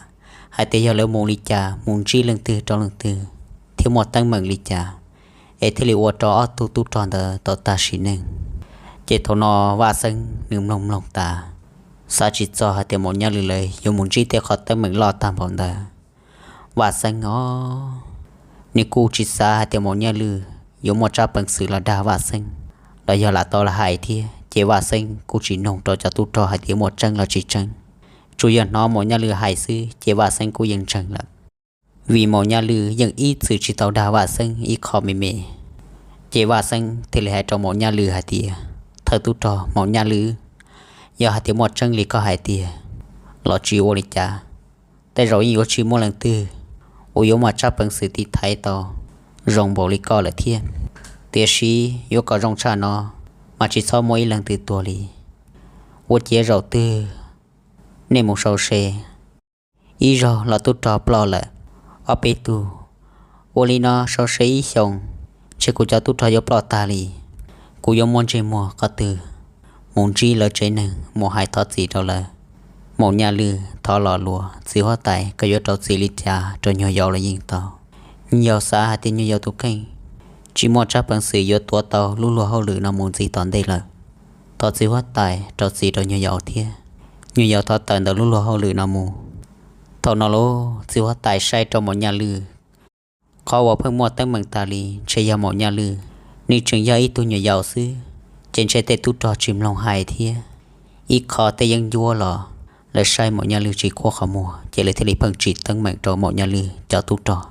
hais tias yog lawv mus li cas, mus ntsib leej twg rau leej twg, thiab muaj teeb meem li cas, es thiaj li ua rau ob tug tub rog ntawd tau tag sim neej. Ces thaum no Vaj Xeeb nws mloog mloog tas, xav tsis txog hais tias Maum Nyaj Lwj lawv yuav mus ntsib tej qhov teeb meem loj tag npaum ntawd. Vaj Xeeb os, nws kuj tsis xav hais tias Maum Nyaj Lwj yuav muaj tsab peev xwm los dag Vaj Xeeb, los yog lam tau los hais thiab. Ces Vaj Xeeb kuj tsis noog rau cov tub rog hais tias muaj tseeb los tsis tseeb, tsuas yog hnov Maum Nyaj Lwj hais xwb ces Vaj Xeeb kuj yeej ntseeg lawm, vim Maum Nyaj Lwj yeej ib txwm tsis tau dag Vaj Xeeb ib qho me me. Ces Vaj Xeeb thiaj li hais rau Maum Nyaj Lwj hais tias, thawj tub rog Maum Nyaj Lwm, yog hais tias muaj tseeb li koj hais tias los tsis ua li cas, tej zaum yeej yuav tsis muaj leej twg uas yuav muaj tsab peev xwm tiv thaiv tau zoo npaum li koj lawm thiab. Tiam sis yuav kom zoo tshaj no mas tsis txhob muaj ib leej twg tuag li. Ua ciav zaum twg nej mus sau se, ib zaug los tub rog ploj lawm ob peb tug, ua li no sau se ib xyoos, ntshe kuv cov tub rog yuav ploj tag li. Kuv yuav muab ntsej muag qhov twg mus ntsib lawv tsev neeg mus hais thov txim rau lawv? Maum Nyaj Lwm, thov los luas, txiv huab tais, koj yuav rau txim li cas rau nyuag Yaus los yeej tau. Nyuag Yaus xav hais tias nyuag Yaus tus kheej tsis muaj tsab peev xwm yuav tuav tau lub luag hauj lwm no mus ntxiv tom ntej lawm. Thov txiv huab tais rau txim rau nyuag Yaus thiab, nyuag Yaus thov tawm ntawm lub luag hauj lwm no mus. Thaum no los txiv huab tais saib rau Maum Nyaj Lwm, qhov uas pheej muaj teeb meem tas li ntshe yog Maum Nyaj Lwm, nws tseem yog ib tug nyuag Yaus xwb, ces ntshe tej tub rog tsis mloog hais thiab. Ib qho tej yeeb ncuab los lawv saib Maum Nyaj Lwm tsis khuab qhov muag ces lawv thiaj li pheej tsim teeb meem rau Maum Nyaj Lwm cov tub rog.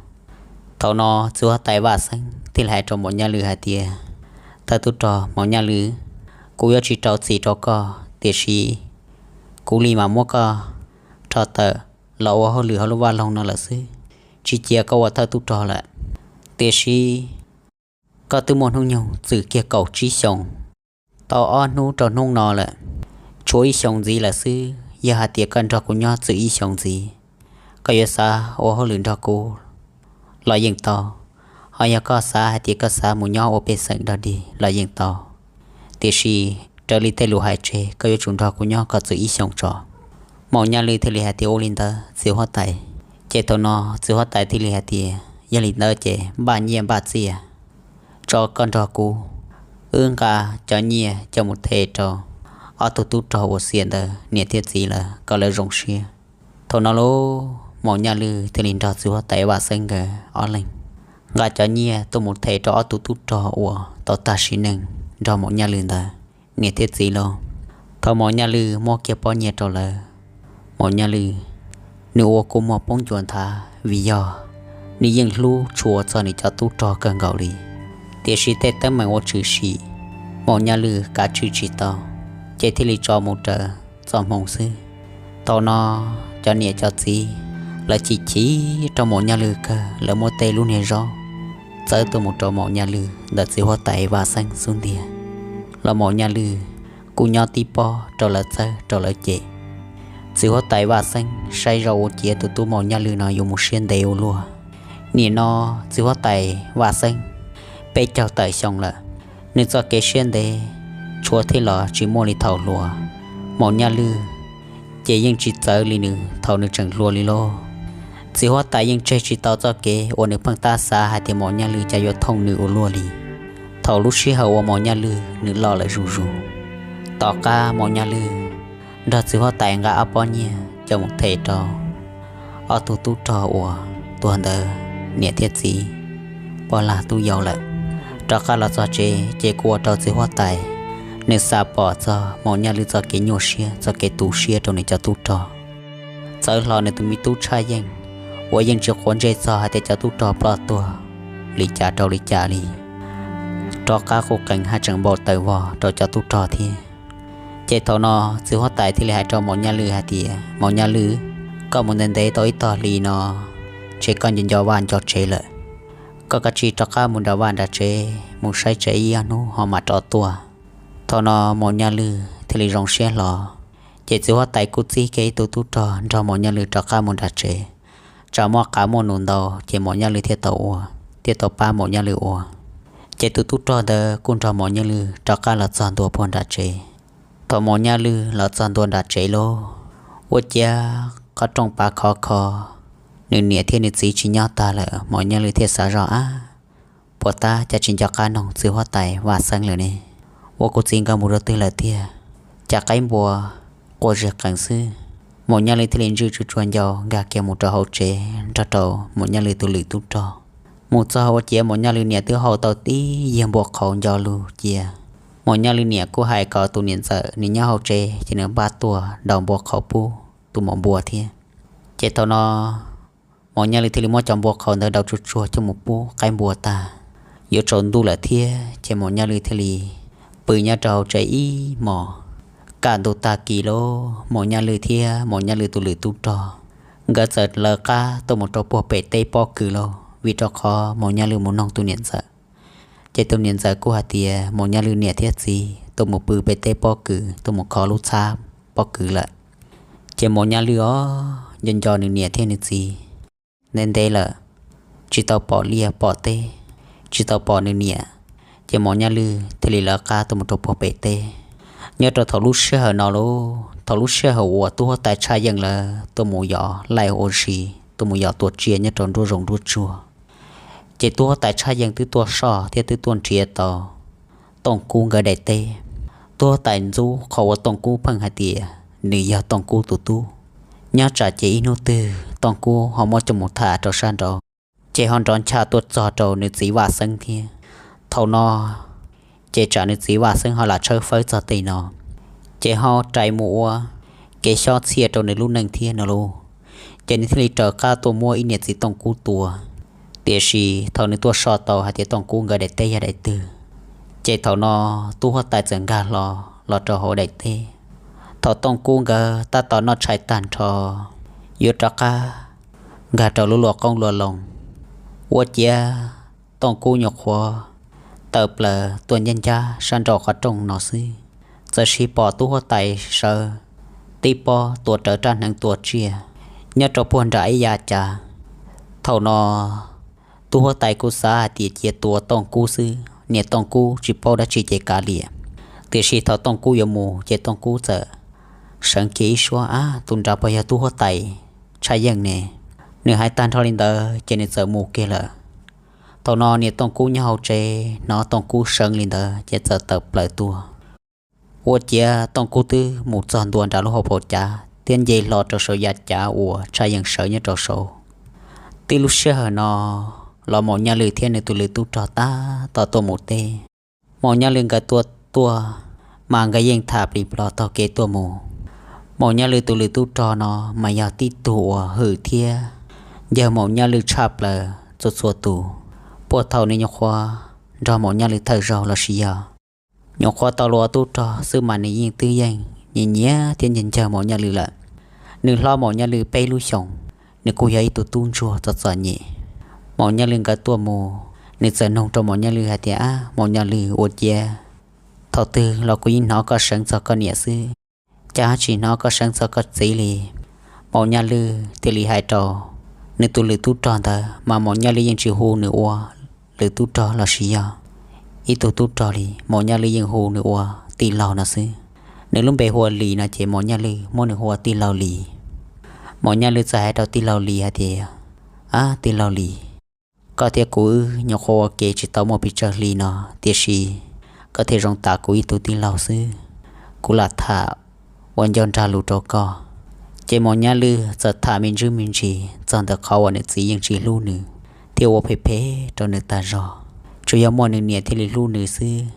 Thaum no txiv huab tais Vaj Xeeb thiaj li hais rau Maum Nyaj Lwm hais tias, thawj tub rog Maum Nyaj Lwm, kuv yuav tsis rau txim rau koj, tiam sis kuv li mam muab koj rho tawm los ua hauj lwm hauv lub vaj loog no lawm xwb, tsis cia koj ua thawj tub rog lawm. Tiam sis koj twb muaj hnub nyoog txwm kiag kaum tsib xyoos, tau ob hnub rau hnub no lawm, tshuav ib xyoos ntxiv lawm xwb. Yog hais tias koj nrog kuv nyob txwm ib xyoos ntxiv, koj yuav xav ua hauj lwm nrog kuv los yeej tau, ho yog koj xav hais tias koj xav mus nyob ua pej xeem dog dig los yeej tau. Tiam sis raws li tej lus hais tseg, koj yuav tsum nrog kuv nyob kom txwm ib xyoos tso. Maum Nyaj Lwm thiaj li hais tias, ua li ntawd txiv huab tais. Ces thaum no txiv huab tais thiaj li hais tias, yog li ntawd ces npaj nyiaj npaj txiaj tso, koj nrog kuv, wb nqa cov nyiaj coj mus them rau ob tug tub rog uas xiam ntawd niam thiab txiv lawv kom lawv zoo siab. Thaum no los Maum Nyaj Lwm thiaj li nrog txiv huab tais Vaj Xeeb nkawd ob leeg nqa cov nyiaj tuaj mus them rau ob tug tub rog uas tau tag sim neej nrog Maum Nyaj Lwm ntawd niam thiab txiv lawm. Thaum Maum Nyaj Lwm muab kiag pob nyiaj rau lawv, Maum Nyaj Lwm nws ua kua muag poob ncua nthav vim yog nws yeej hlub tshua txog nws cov tub rog kawg nkaus li. Tiam sis tej teeb meem ua tshwm sim Maum Nyaj Lwm kav tswj tsis tau, ces thiaj li tso mus raws txoj hmoo xwb. Thaum no cov niam cov txiv lawv chim chim rau Maum Nyaj Lwm kawg, lawv muab tej lub niag zaub txawb tuaj mus rau Maum Nyaj Lwm ntawm txiv huab tais Vaj Xeeb xub ntiag, los Maum Nyaj Lwm kuj nyob tib pob rau lawv txawb rau lawv cem. Txiv huab tais Vaj Xeeb saib zoj ua ciav tus tub Maum Nyaj Lwm no yuav mus siab ntev ua luaj. Nim no txiv huab tais Vaj Xeeb peb caug tawm xyoo lawm, nws txoj kev siab ntev tshuav thiab los tsis muaj li thaum hluas. Maum Nyaj Lwm ces yeej tsis txawv li nws thaum nws tseem hluas li lauj. Txiv huab tais yeej tseg tsis tau txoj kev uas nws pheej tab xav hais tias Maum Nyaj Lwm cas yuav thooj nws ua luaj li. Thaum lub sij hawm uas Maum Nyaj Lwm nws loj lawm zuj zus, tom qab Maum Nyaj Lwm nrog txiv huab tais nqa ob pob nyiaj coj mus them rau ob tug tub rog uas tuag ntawd niam thiab txiv, poj lag tub yau lawm, rov qab los txog tsev ces kuj ua rau txiv huab tais nws xam pom txog Maum Nyaj Lwm txoj kev nyuaj siab, txoj kev tu siab rau nws cov tub rog. Txawv hlo nws tus me tub tshaj yeej uas yeej tsis quav ntsej txog hais tias cov tub rog ploj tuag li cas rau li cas li, rov qab quj qees haj tseem npau taws vog rau cov tub rog thiab. Ces thaum no txiv huab tais thiaj li hais rau Maum Nyaj Lwm hais tias, Maum Nyaj Lwm, koj mus ntev ntev tau ib tog hlis no, ces koj nco nco vaj nco tsev lawm. Koj kav tsij rov qab mus nram vaj nram tsev mus saib tsev ib ob hnub ho mam rov tuaj. Thaum no Maum Nyaj Lwm thiaj li zoo siab hlo, ces txiv huab tais kuj txib kiag ib tug tub rog nrog Maum Nyaj Lwm rov qab mus nram tsev. Tsam muaj qav muaj num ntau ces Maum Nyaj Lwm thiaj tau ua, thiaj tau pab Maum Nyaj Lwm ua. Ces tus tub rog ntawd kuj nrog Maum Nyaj Lwm rov qab los txog ntua puag nram tsev. Thaum Maum Nyaj Lwm los txog ntua nram tsev lauj, ua ciav qhov rooj pav khov kho, nws niam thiab nws txiv tsis nyob tag lawm, Maum Nyaj Lwm thiaj xav zoj, ab, puas tab cas tsis nco qab noog txiv huab tais Vaj Xeeb lawm ne? Ua kuv txiv nkawd mus rau twg lawm tiag? Cas qaib npua quaj zig qees xwb. Maum Nyaj Lwm thiaj li ntswj tsuag tsuag ncau nkag kiag mus rau hauv tsev nrog rau Maum Nyaj Lwm tus lwm tub rog. Mus txog ua ciav Maum Nyaj Lwm niam twb hau tau tib yiag npua qhauv nco lug cia. Maum Nyaj Lwm niam kuj hais kom tus niam ntxawm nws nyob hauv tsev ces nws npaj tuaj daus npua qhauv pub tus maum npua thiab. Ces thaum no Maum Nyaj Lwm thiaj li muab cov npua qhauv ntawd daus tsuag tsuag coj mus pub qaib npua tag. Yuav tsaus ntuj lawm thiab ces Maum Nyaj Lwm thiaj li pw nyob rau hauv tsev ib hmos. Kaj ntug tag kis lauj, Maum Nyaj Lwj thiab Maum Nyaj Lwj tus lwm tub rog nkawd txawm lawv qab tuaj mus rau puag pem teb pob kws lauj, vim rau qhov Maum Nyaj Lwj mus noog tus niam ntxawm. Ces tus niam ntxawm kuj hais tias Maum Nyaj Lwj niam thiab txiv tuaj mus pw pem teb pob kws, tuaj mus kho lub txhab pob kws lawm. Ces Maum Nyaj Lwj os nco nco nws niam thiab nws txiv ntev ntev lawm, tsis tau pom liaj pom teb, tsis tau pom nws niam. Ces Maum Nyaj Lwj thiaj li lawv qab tuaj mus rau puag pem teb. Nyob rau thaum lub sij hawm no lauj, thaum lub sij hawm uas tub huab tais Tshaj Yeej lawv tuaj mus yos laij ua si, tuaj mus yos tua tsiaj nyob rau nruab zoov nruab tsuag, ces tub huab tais Tshaj Yeej twb tuaj soj thiab twb tuaj nrhiav tau Tooj Kub nkawd daim teb. Tub huab tais ntxub qhov uas Tooj Kub pheej hais tias nws yog Tooj Kub tus tub, nyob tsam ces ib hnub twg Tooj Kub ho muab coj mus tham rau sab nraud, ces ho nrov ncha tuaj txog rau nws txiv Vaj Xeeb thiab. Thaum no ces tsam nws txiv Vaj Xeeb ho lam tshawb fawb txog tej no, ces ho rais mus ua kev xyob txhiaj rau nws lub neej thiab no lauj. Ces nws thiaj li raws qab tuaj muab ib niam txiv Tooj Kub tua. Tiam sis thaum nws tuaj soj tau hais tias Tooj Kub nkawd daim teb yog daim twg, ces thaum no tub huab tais txawm nkag hlo los rau hauv daim teb. Thaum Tooj Kub nkawd tab tom noj tshais tag nrho yuav rov qab nkag rau lub luag qoob luag loo, ua ciav Tooj Kub nyuam qhuav tawm plaws tuaj ncaj ncaj sab nraum qhov rooj no xwb, txawm sis pom tub huab tais sawv tib pob tua rawv rab hneev tua tsiaj nyob rau puag nram ib yav cav. Thaum no tub huab tais kuj xav hais tias cia tua Tooj Kub xwb, niam Tooj Kub tsis paub dab tsi ces kav liam. Tiam sis thaum Tooj Kub yuav mus ces Tooj Kub txawm seev kiag ib suab, Ab, tus nrad puas yog tub huab tais Tshaj Yeej ne? Nws hais tag nrho li ntawd ces nws txawm mus kiag lawm. Thaum no niam Tooj Kub nyob hauv tsev hnov Tooj Kub seev li ntawd ces txawm tawm plaws tuaj. Ua ciav Tooj Kub twb mus txog ntua nram lub hauv paus cav thiab nce hlo rau saum yav cav uas Tshaj Yeej sawv nyob rau saud. Tib lub sij hawm no los Maum Nyaj Lwj thiab nws tus lwm tub rog tab tom tuaj mus teb. Maum Nyaj Lwj nkawd tuaj tuaj mas nkawd yeej tham plis plos taug kev tuaj mus. Maum Nyaj Lwj tus lwm tub rog no mas yog tib tug uas hwm thiab ncawg Maum Nyaj Lwj tshaj plaws txhua txhua tus. Puag thaum nws nyuam qhuav nrog Maum Nyaj Lwj thawj zaug los sis yog nyuam qhuav tau los ua tub rog xwb mas nws yeej twb yeej nyiam nyiam thiab ncawg ncawg Maum Nyaj Lwj lawm. Nws hlob Maum Nyaj Lwj peb lub xyoos, nws kuj yog ib tug tub ntsuag txom txom nyem. Maum Nyaj Lwj nkawd tuaj mus, nws txawm nug rau Maum Nyaj Lwj hais tias, Ab, Maum Nyaj Lwj, ua ciav thaum twg los kuv yeej hnov koj seev txog koj niam xwb, cas ho tsis hnov koj seev txog koj txiv li? Maum Nyaj Lwj thiaj li hais rau nws tus lwm tub rog ntawd, mas Maum Nyaj Lwj yeej tsis hu nws ua lwm tub rog los sis yog ib tug tub rog li, Maum Nyaj Lwj yeej hu nws ua tij laug no xwb. Nws lub npe hu ua Lis no ces Maum Nyaj Lwj muab nws hu ua tij laug Lis. Maum Nyaj Lwj txawm hais rau tij laug Lis hais tias, Ab, tij laug Lis, koj thiab kuv wb nyuam qhuav ua ke tsis tau muaj pes tsawg hli no, tiam sis koj thiaj zoo tam kuv ib tug tij laug xwb. Kuv lam tham ua ncauj nrag lus rau koj. Ces Maum Nyaj Lwj txawm tham me ntsis me ntsis txog ntawm qhov uas nws txiv yeej tsis hlub nws thiab ua phem phem rau nws tag zog, tsuas yog muaj nws niam thiaj li hlub nws xwb.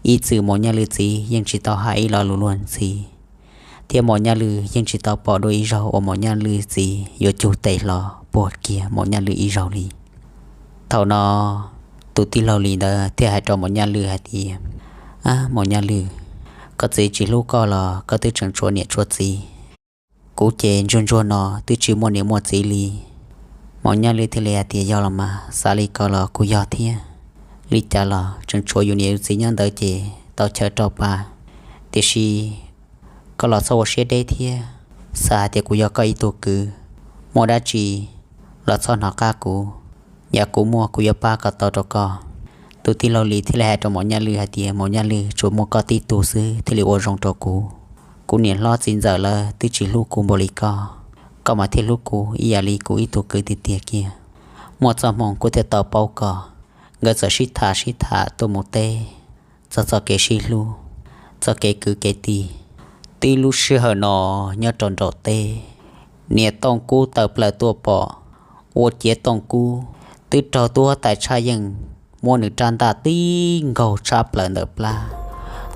Ib txwm Maum Nyaj Lwj txiv yeej tsis tau hais ib lo lus luag ntxhi, thiab Maum Nyaj Lwj yeej tsis tau pom dua ib zaug uas Maum Nyaj Lwj txiv yuav cug tes hlo puag kiag Maum Nyaj Lwj ib zaug li. Thaum no tus tij laug Lis ntawd thiaj hais rau Maum Nyaj Lwj hais tias, Ab, Maum Nyaj Lwj, koj txiv tsis hlub koj los koj twb tseem tshuav niam tshuav txiv. Kuv ces ntsuag ntsuag no twb tsis muaj niam muaj txiv li. Maum Nyaj Lwj thiaj li hais tias, Yog los mas, xav li ko los kuv yog thiab. Li cas los tseem tshuav yus niam yus txiv nyob ntawd ces tau chaw rau pa. Tiam sis koj los txhob ua siab deb thiab, xav hais tias kuv yog koj ib tug kwv, muaj dab tsi los txhob hnov qab kuv. Yam kuv muaj kuv yuav pab kom tau rau koj. Tus tij laug Lis thiaj li hais rau Maum Nyaj Lwj hais tias, Maum Nyaj Lwj, tsuas muaj koj tib tug xwb thiaj li ua zoo rau kuv. Kuv niam hlob txiv ntxawm lawv twb tsis hlub kuv npaum li koj, koj mas thiaj hlub kuv ib yam li kuv ib tug kwv tiag tiag kiag. Muaj txoj hmoo kuv thiaj tau paub koj. Nkawd txawm sib tham sib tham tuaj mus teb txog txoj kev sib hlub, txoj kev kwv kev tij. Tib lub sij hawm no nyob rau nraum teb, niam Tooj Kub tawm plaws tuaj pom, ua ciav Tooj Kub twb raug tub huab tais Tshaj Yeej muab nws rab ntaj tib nkaug tshab plaws ntawm plab.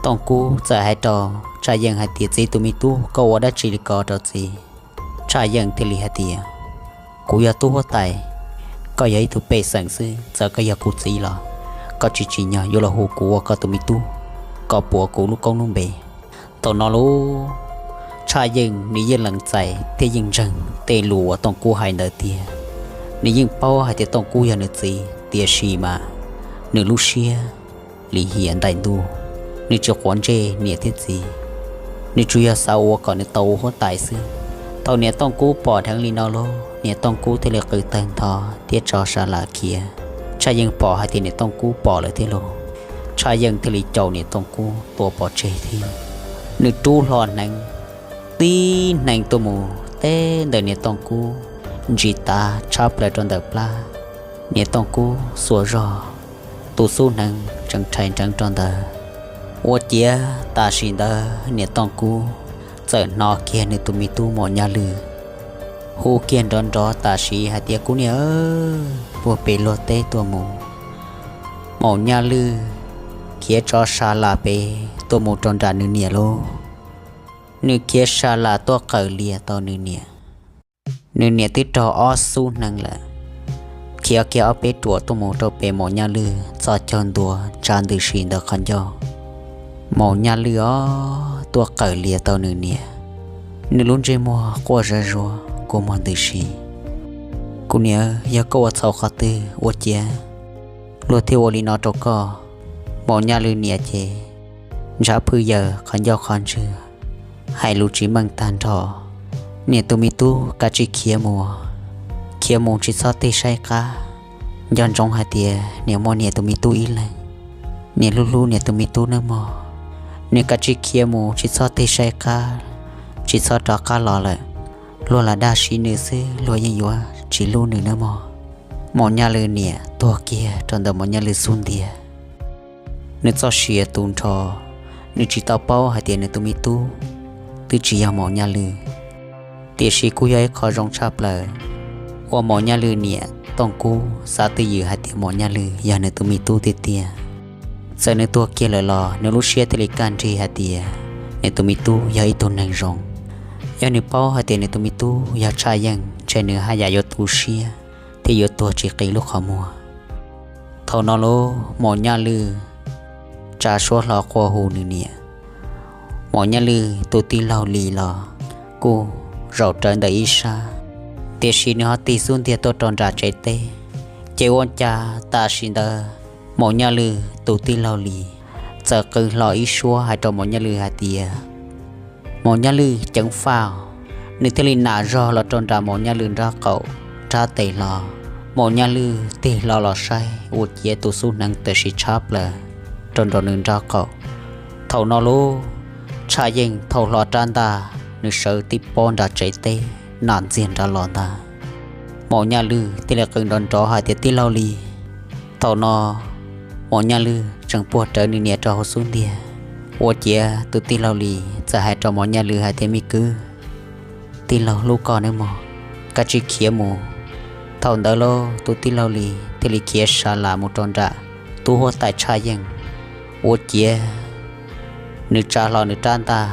Tooj Kub txawm hais rau Tshaj Yeej hais tias, Txiv tus me tub, koj ua dab tsi li ko rau txiv? Tshaj Yeej thiaj li hais tias, Kuv yog tub huab tais, koj yog ib tug pej xeem xwb, txawm koj yog kuv txiv los koj tsis tsim nyog yuav los hu kuv ua koj tus me tub. kom puas kuv lub koob lub npe. Thaum no lub Tshaj Yeej nws yeej lees txais thiab yeej ntseeg tej lus uas Tooj Kub hais ntawd tiag. Nws yeej paub hais tias Tooj Kub yog nws txiv, tiam sis mas nws lub siab lim hiam ntais ntuj, nws tsis quav ntsej niam thiab txiv, nws tsuas yog xav ua kom nws tau ua huab tais xwb. Thaum niam Tooj Kub pom dheev li no lauj, niam Tooj Kub thiaj li qw tawg ntho thiab tso sa las khiav. Tshaj Yeej pom hais tias niam Tooj Kub pom lawm thiab lauj, Tshaj Yeej thiaj li caum niam Tooj Kub tua pov tseg thiab. Nws rub hlo hneev, tib hneev tuaj mus teb ntawm niam Tooj Kub, ntsis tav tshab plaws rau ntawm plab. Niam Tooj Kub xuas zog, tus xub hneev tseem rhais nreev rau ntawd. Ua ciav tam sim ntawd niam Tooj Kub txawm hnov kiag nws tus me tub Maum Nyaj Lwj hu kiag nrov nrov tam sim hais tias, Kuv niam, puag pem luag teb tuaj mus. Maum Nyaj Lwj khiav tso sa las pem tuaj mus rau nram nws niam lauj. Nws khiav sa las tuaj qawm lias tau nws niam. Nws niam twb raug ob xub hneev lawm. Khiav kiag ob peb ruam tuaj mus rau pem Maum Nyaj Lwj txoj chaw ntuav tsa ntws si ntawm qhov ncauj. Maum Nyaj Lwj os, tuaj qawm lias tau nws niam, nws lub ntsej muag quaj zaj zuag kua muag ntws si. Kuv niam, yog koj ua txhaum qhov twg ua ciav luag thiaj ua li no rau koj? Maum Nyaj Lwj niam ces ntshav phwj yaws qhov ncauj qhov ntswg, hais lus tsis meej tag nrho. Niam tus me tub, kav tsij khiav mus, khiav mus tsis txhob tig saib qab. Nco ntsoov hais tias niam muaj niam tus me tub ib leeg, niam hlub hlub niam tus me tub nawb mog. Nws kav tsij khiav mus tsis txhob tig saib qab, tsis txhob rov qab los lawm. Luag lam dag siv nws xwb, luag yeej yuav tsis hlub nws nawb mog. Maum Nyaj Lwj niam tuag kiag rau ntawm Maum Nyaj Lwj xub ntiag. Nws txoj sia tu nrho, nws tsis tau paub hais tias nws tus me tub twb tsis yog Maum Nyaj Lwj. Tiam sis kuj yog ib qho zoo tshaj plaws uas Maum Nyaj Lwj niam Tooj Kub xav twj ywm hais tias Maum Nyaj Lwj yog nws tus me tub tiag tiag. Txawm nws tuag kiag lawm los nws lub siab thiaj li kaj nrig hais tias nws tus me tub yog ib tug neeg zoo. Yog nws paub hais tias nws tus me tub yog Tshaj Yeej, ntshe nws haj yam yuav tu siab thiab yuav tuag tsis qis lub qhov muag. Thaum no lub Maum Nyaj Lwj tsa suab hlo quaj hu nws niam. Maum Nyaj Lwj tus tij laug Lis los kuj zaum rawv ntawm ib sab, tiam sis nws ho tig xub ntiag tuaj rau nram tsev teb. Ces ua cas tam sim ntawd Maum Nyaj Lwj tus tij laug Lis txawm qw hlo ib suab hais rau Maum Nyaj Lwj hais tias, Maum Nyaj Lwj ceev faj. Nws thiaj li nam zog los rau nram Maum Nyaj Lwj nraub qaum nrab tes hlo. Maum Nyaj Lwj tig hlo los saib ua ciav tus xub hneev tawm sim tshab plaws rau nraum nws nraub qaum. Thaum no lub Tshaj Yeej thau hlo rab ntaj, nws sawv tib pob nram tsev teb nam ntxiag nrad los ntag. Maum Nyaj Lwj thiaj li qw nrov nrov hais tias, Tij laug Lis. Thaum no Maum Nyaj Lwj tseem puag rawv nws niam rau hauv xub ntiag. Ua ciav tus tij laug Lis txawm hais rau Maum Nyaj Lwj hais tias, Me kwv, tij laug hlub koj nawb mog, kav tsij khiav mus. Thaum ntawd lauj tus tij laug Lis thiaj li khiav sa las mus rau nram tub huab tais Tshaj Yeej. Ua ciav nws tsa hlo nws rab ntaj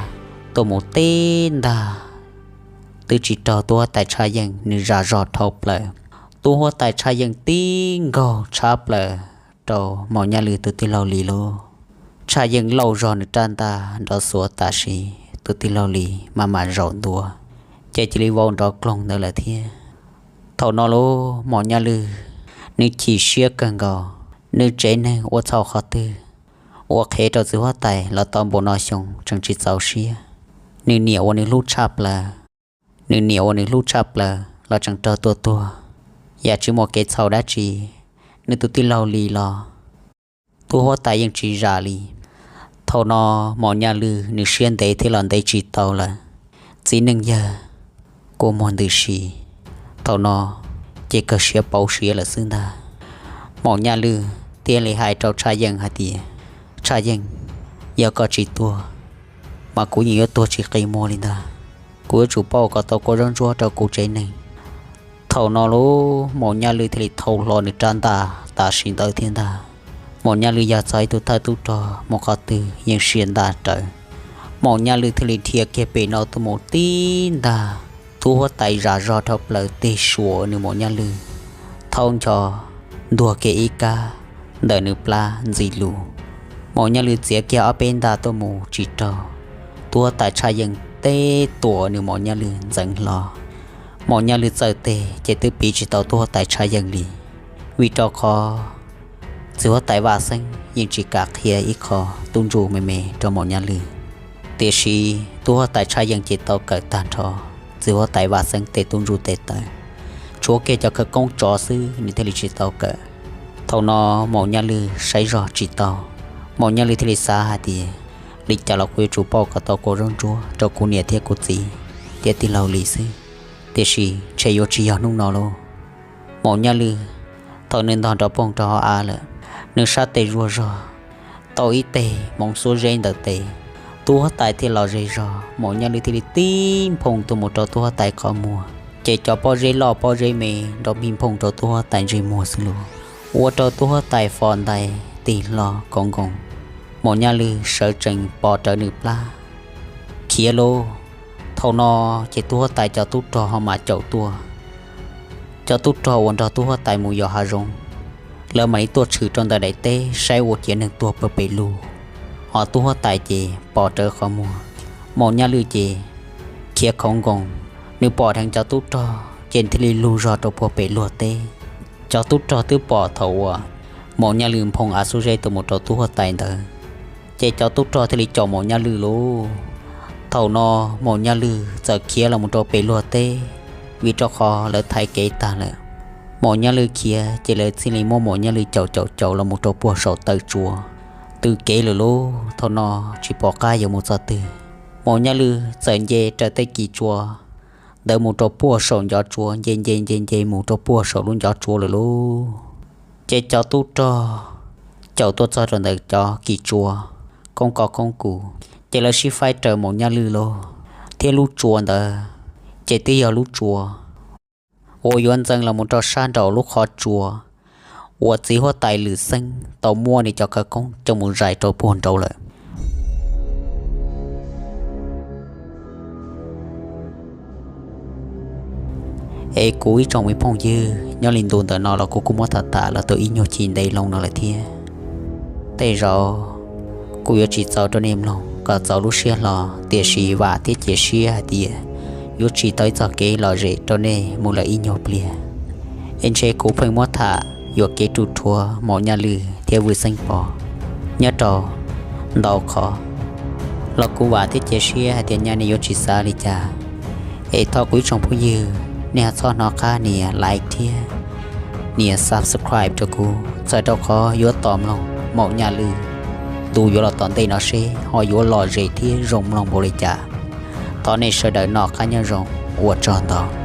tuaj mus tib ntaj, twb tsis raug tub huab tais Tshaj Yeej, nws zam zog dhau plaws. Tub huab tais Tshaj Yeej tib nkaug tshab plaws rau Maum Nyaj Lwj tus tij laug Lis lauj. Tshaj Yeej lauj zog nws rab ntaj nrov xuav tam sim tus tij laug Lis maj mam zaum ntua, ces cia li vau nrov kloog ntawd lawm thiab. Thaum no lub Maum Nyaj Lwj nws chim siab kawg nkaus, nws tsev neeg ua txhaum qhov twg ua qhev rau txiv huab tais los tau npaum no xyoo tseem tsis txaus siab. Nws niam uas nws hlub tshaj plaws, nws niam uas nws hlub tshaj plaws los tseem raug tua tuag, yam tsis muaj kev txhaum dab tsi, nws tus tij laug Lis los tub huab tais yeej tsis zam li. Thaum no Maum Nyaj Lwj nws siab ntev thiab los ntev tsis tau lawm, txiv neej yawg kua muag ntws si. Thaum no ces kawg siav pauv siav lawm xwb ntag. Maum Nyaj Lwj thiaj li hais rau Tshaj Yeej hais tias, Tshaj Yeej, yog koj tsis tuag mas kuv yeej yuav tuag tsis qi muag li ntag. Kuv yuav tsum pauj kom tau kua zaub ntsuab rau kuv tsev neeg. Thaum no lub Maum Nyaj Lwj thiaj li thau hlo nws rab ntaj tam sim ntawd thiab ntag. Maum Nyaj Lwj yog txog ib tug thawj tub rog, mus qhov twg yeej sia ntaj rawv. Maum Nyaj Lwj thiaj li dhia kiag pem no tuaj mus tib ntag, tub huab tais zam zog dhau plaws tig suas nws Maum Nyaj Lwj, thaub ncho ntuag kiag ib kab ntawm nws plab ntxi lus. Maum Nyaj Lwj txiav kiag ob peb ntaj tuaj mus tsis raug, tub huab tais Tshaj Yeej teb tuam nws Maum Nyaj Lwj ntxeev hlo. Maum Nyaj Lwj txawm tes ces twb piv tsis tau tub huab tais Tshaj Yeej li, vim rau qhov txiv huab tais Vaj Xeeb yeej tsis kam qhia ib qho tub ntsuj me me rau Maum Nyaj Lwj. Tiam sis tub huab tais Tshaj Yeej ces tau kawm tag nrho txiv huab tais Vaj Xeeb tej tub ntsuj tes taw, tshuav kiag cov khawv koob tsov xwb nws thiaj li tsis tau kawm. Thaum no Maum Nyaj Lwj saib zog tsis tau, Maum Nyaj Lwj thiaj li xav hais tias, li cas los kuv yuav tsum pauj kom tau kua zaub ntsuab rau kuv niam thiab kuv txiv thiab tij laug Lis xwb, tiam sis ntshe yuav tsis yog hnub no lauj. Maum Nyaj Lwj thaum nws ntog nrov poog rau hauv av lawm, nws sab tes zuag zog tau ib teg hmoov xuab zeb ntawm tes, tub huab tais thiaj los ze zog, Maum Nyaj Lwj thiaj li tib nphoo tuaj mus rau tub huab tais qhov muag, ces cov pob zeb loj pob zeb me nrov npig nphooj rau tub huab tais ntsej muag xwb lauj, ua rau tub huab tais fo ntais tig hlo khoov nkoos. Maum Nyaj Lwj sawv tsees pos rawv nws plab khiav lauj. Thaum no ces tub huab tais cov tub rog ho mas caum tuaj. Cov tub rog uas nrog tub huab tais mus yos hav zoov, lawv mam li tuaj tshwm rau ntawm daim teb saib ua ciav neeg tuag pawg pes lug, ho tub huab tais ces pos rawv qhov muag. Maum Nyaj Lwj ces khiav khoov nkoos, nws pom dheev cov tub rog ces thiaj li lug zog rau puag pem luag teb. Cov tub rog twb pom thaum uas Maum Nyaj Lwj nphoo av xuab zeb tuaj mus rau tub huab tais ntawd, ces cov tub rog thiaj li caum Maum Nyaj Lwj lauj. Thaum no Maum Nyaj Lwj txawm khiav los mus rau pem luag teb, vim rau qhov lawv thaiv kev tag lawm. Maum Nyaj Lwj khiav ces lawv thiaj li muab Maum Nyaj Lwj caum caum caum los mus rau puag saum taw tsua, tws kev lawm lauj. Thaum no tsis pom qab yuav mus txog twg, Maum Nyaj Lwj txawm nce raws tej kis tsua ntawd mus rau puag saum ncov tsua, nce nce nce nce mus rau puag saum lub ncov tsua lawm lauj. Ces cov tub rog caum tuaj txog rau ntawm cov kis tsua khoob koj khoob kuv, ces lawv sib faib raws Maum Nyaj Lwj lauj, thiab lub tsua ntawd ces twb yog lub tsua uas yuav ntxeev los mus rau sab nraum lub qhov tsua uas txiv huab tais Lwm Xeeb tau muab nws cov khawv koob coj mus zais rau puag nraud lawm. Es kuv ib tsoom me phooj ywg, nyob li ntu ntawm no los kuv kuj muab tham tham los tau ib nyuag chim ntev loo no lawm thiab. Tej zaum kuv yuav tsis txaus rau nej mloog kom txaus lub siab hlo, tiam sis vam thiab cia siab hais tias yuav tsim tau ib txoj kev lom zem rau nej mus lawm ib nyuag pliag. Es ntshe kuv pheej muab tham yuam kev rus rhuav Maum Nyaj Lwj thiab Vwj Xeeb Pov nyob rau ntau qhov, los kuv vam thiab cia siab hais tias nyaj nej yuav tsis xav li cas. Es thov kuv ib tsoom phooj ywg, nej ho txhob hnov qab nias like thiab nias subscribe rau kuv, txawm rau qhov yuav tos mloog Maum Nyaj Lwj ntu yuav los tom ntej no seb ho yuav lom zem thiab zoo mloog npaum li cas. Thov nej sawv daws noj qab nyob zoo, ua tsaug ntau.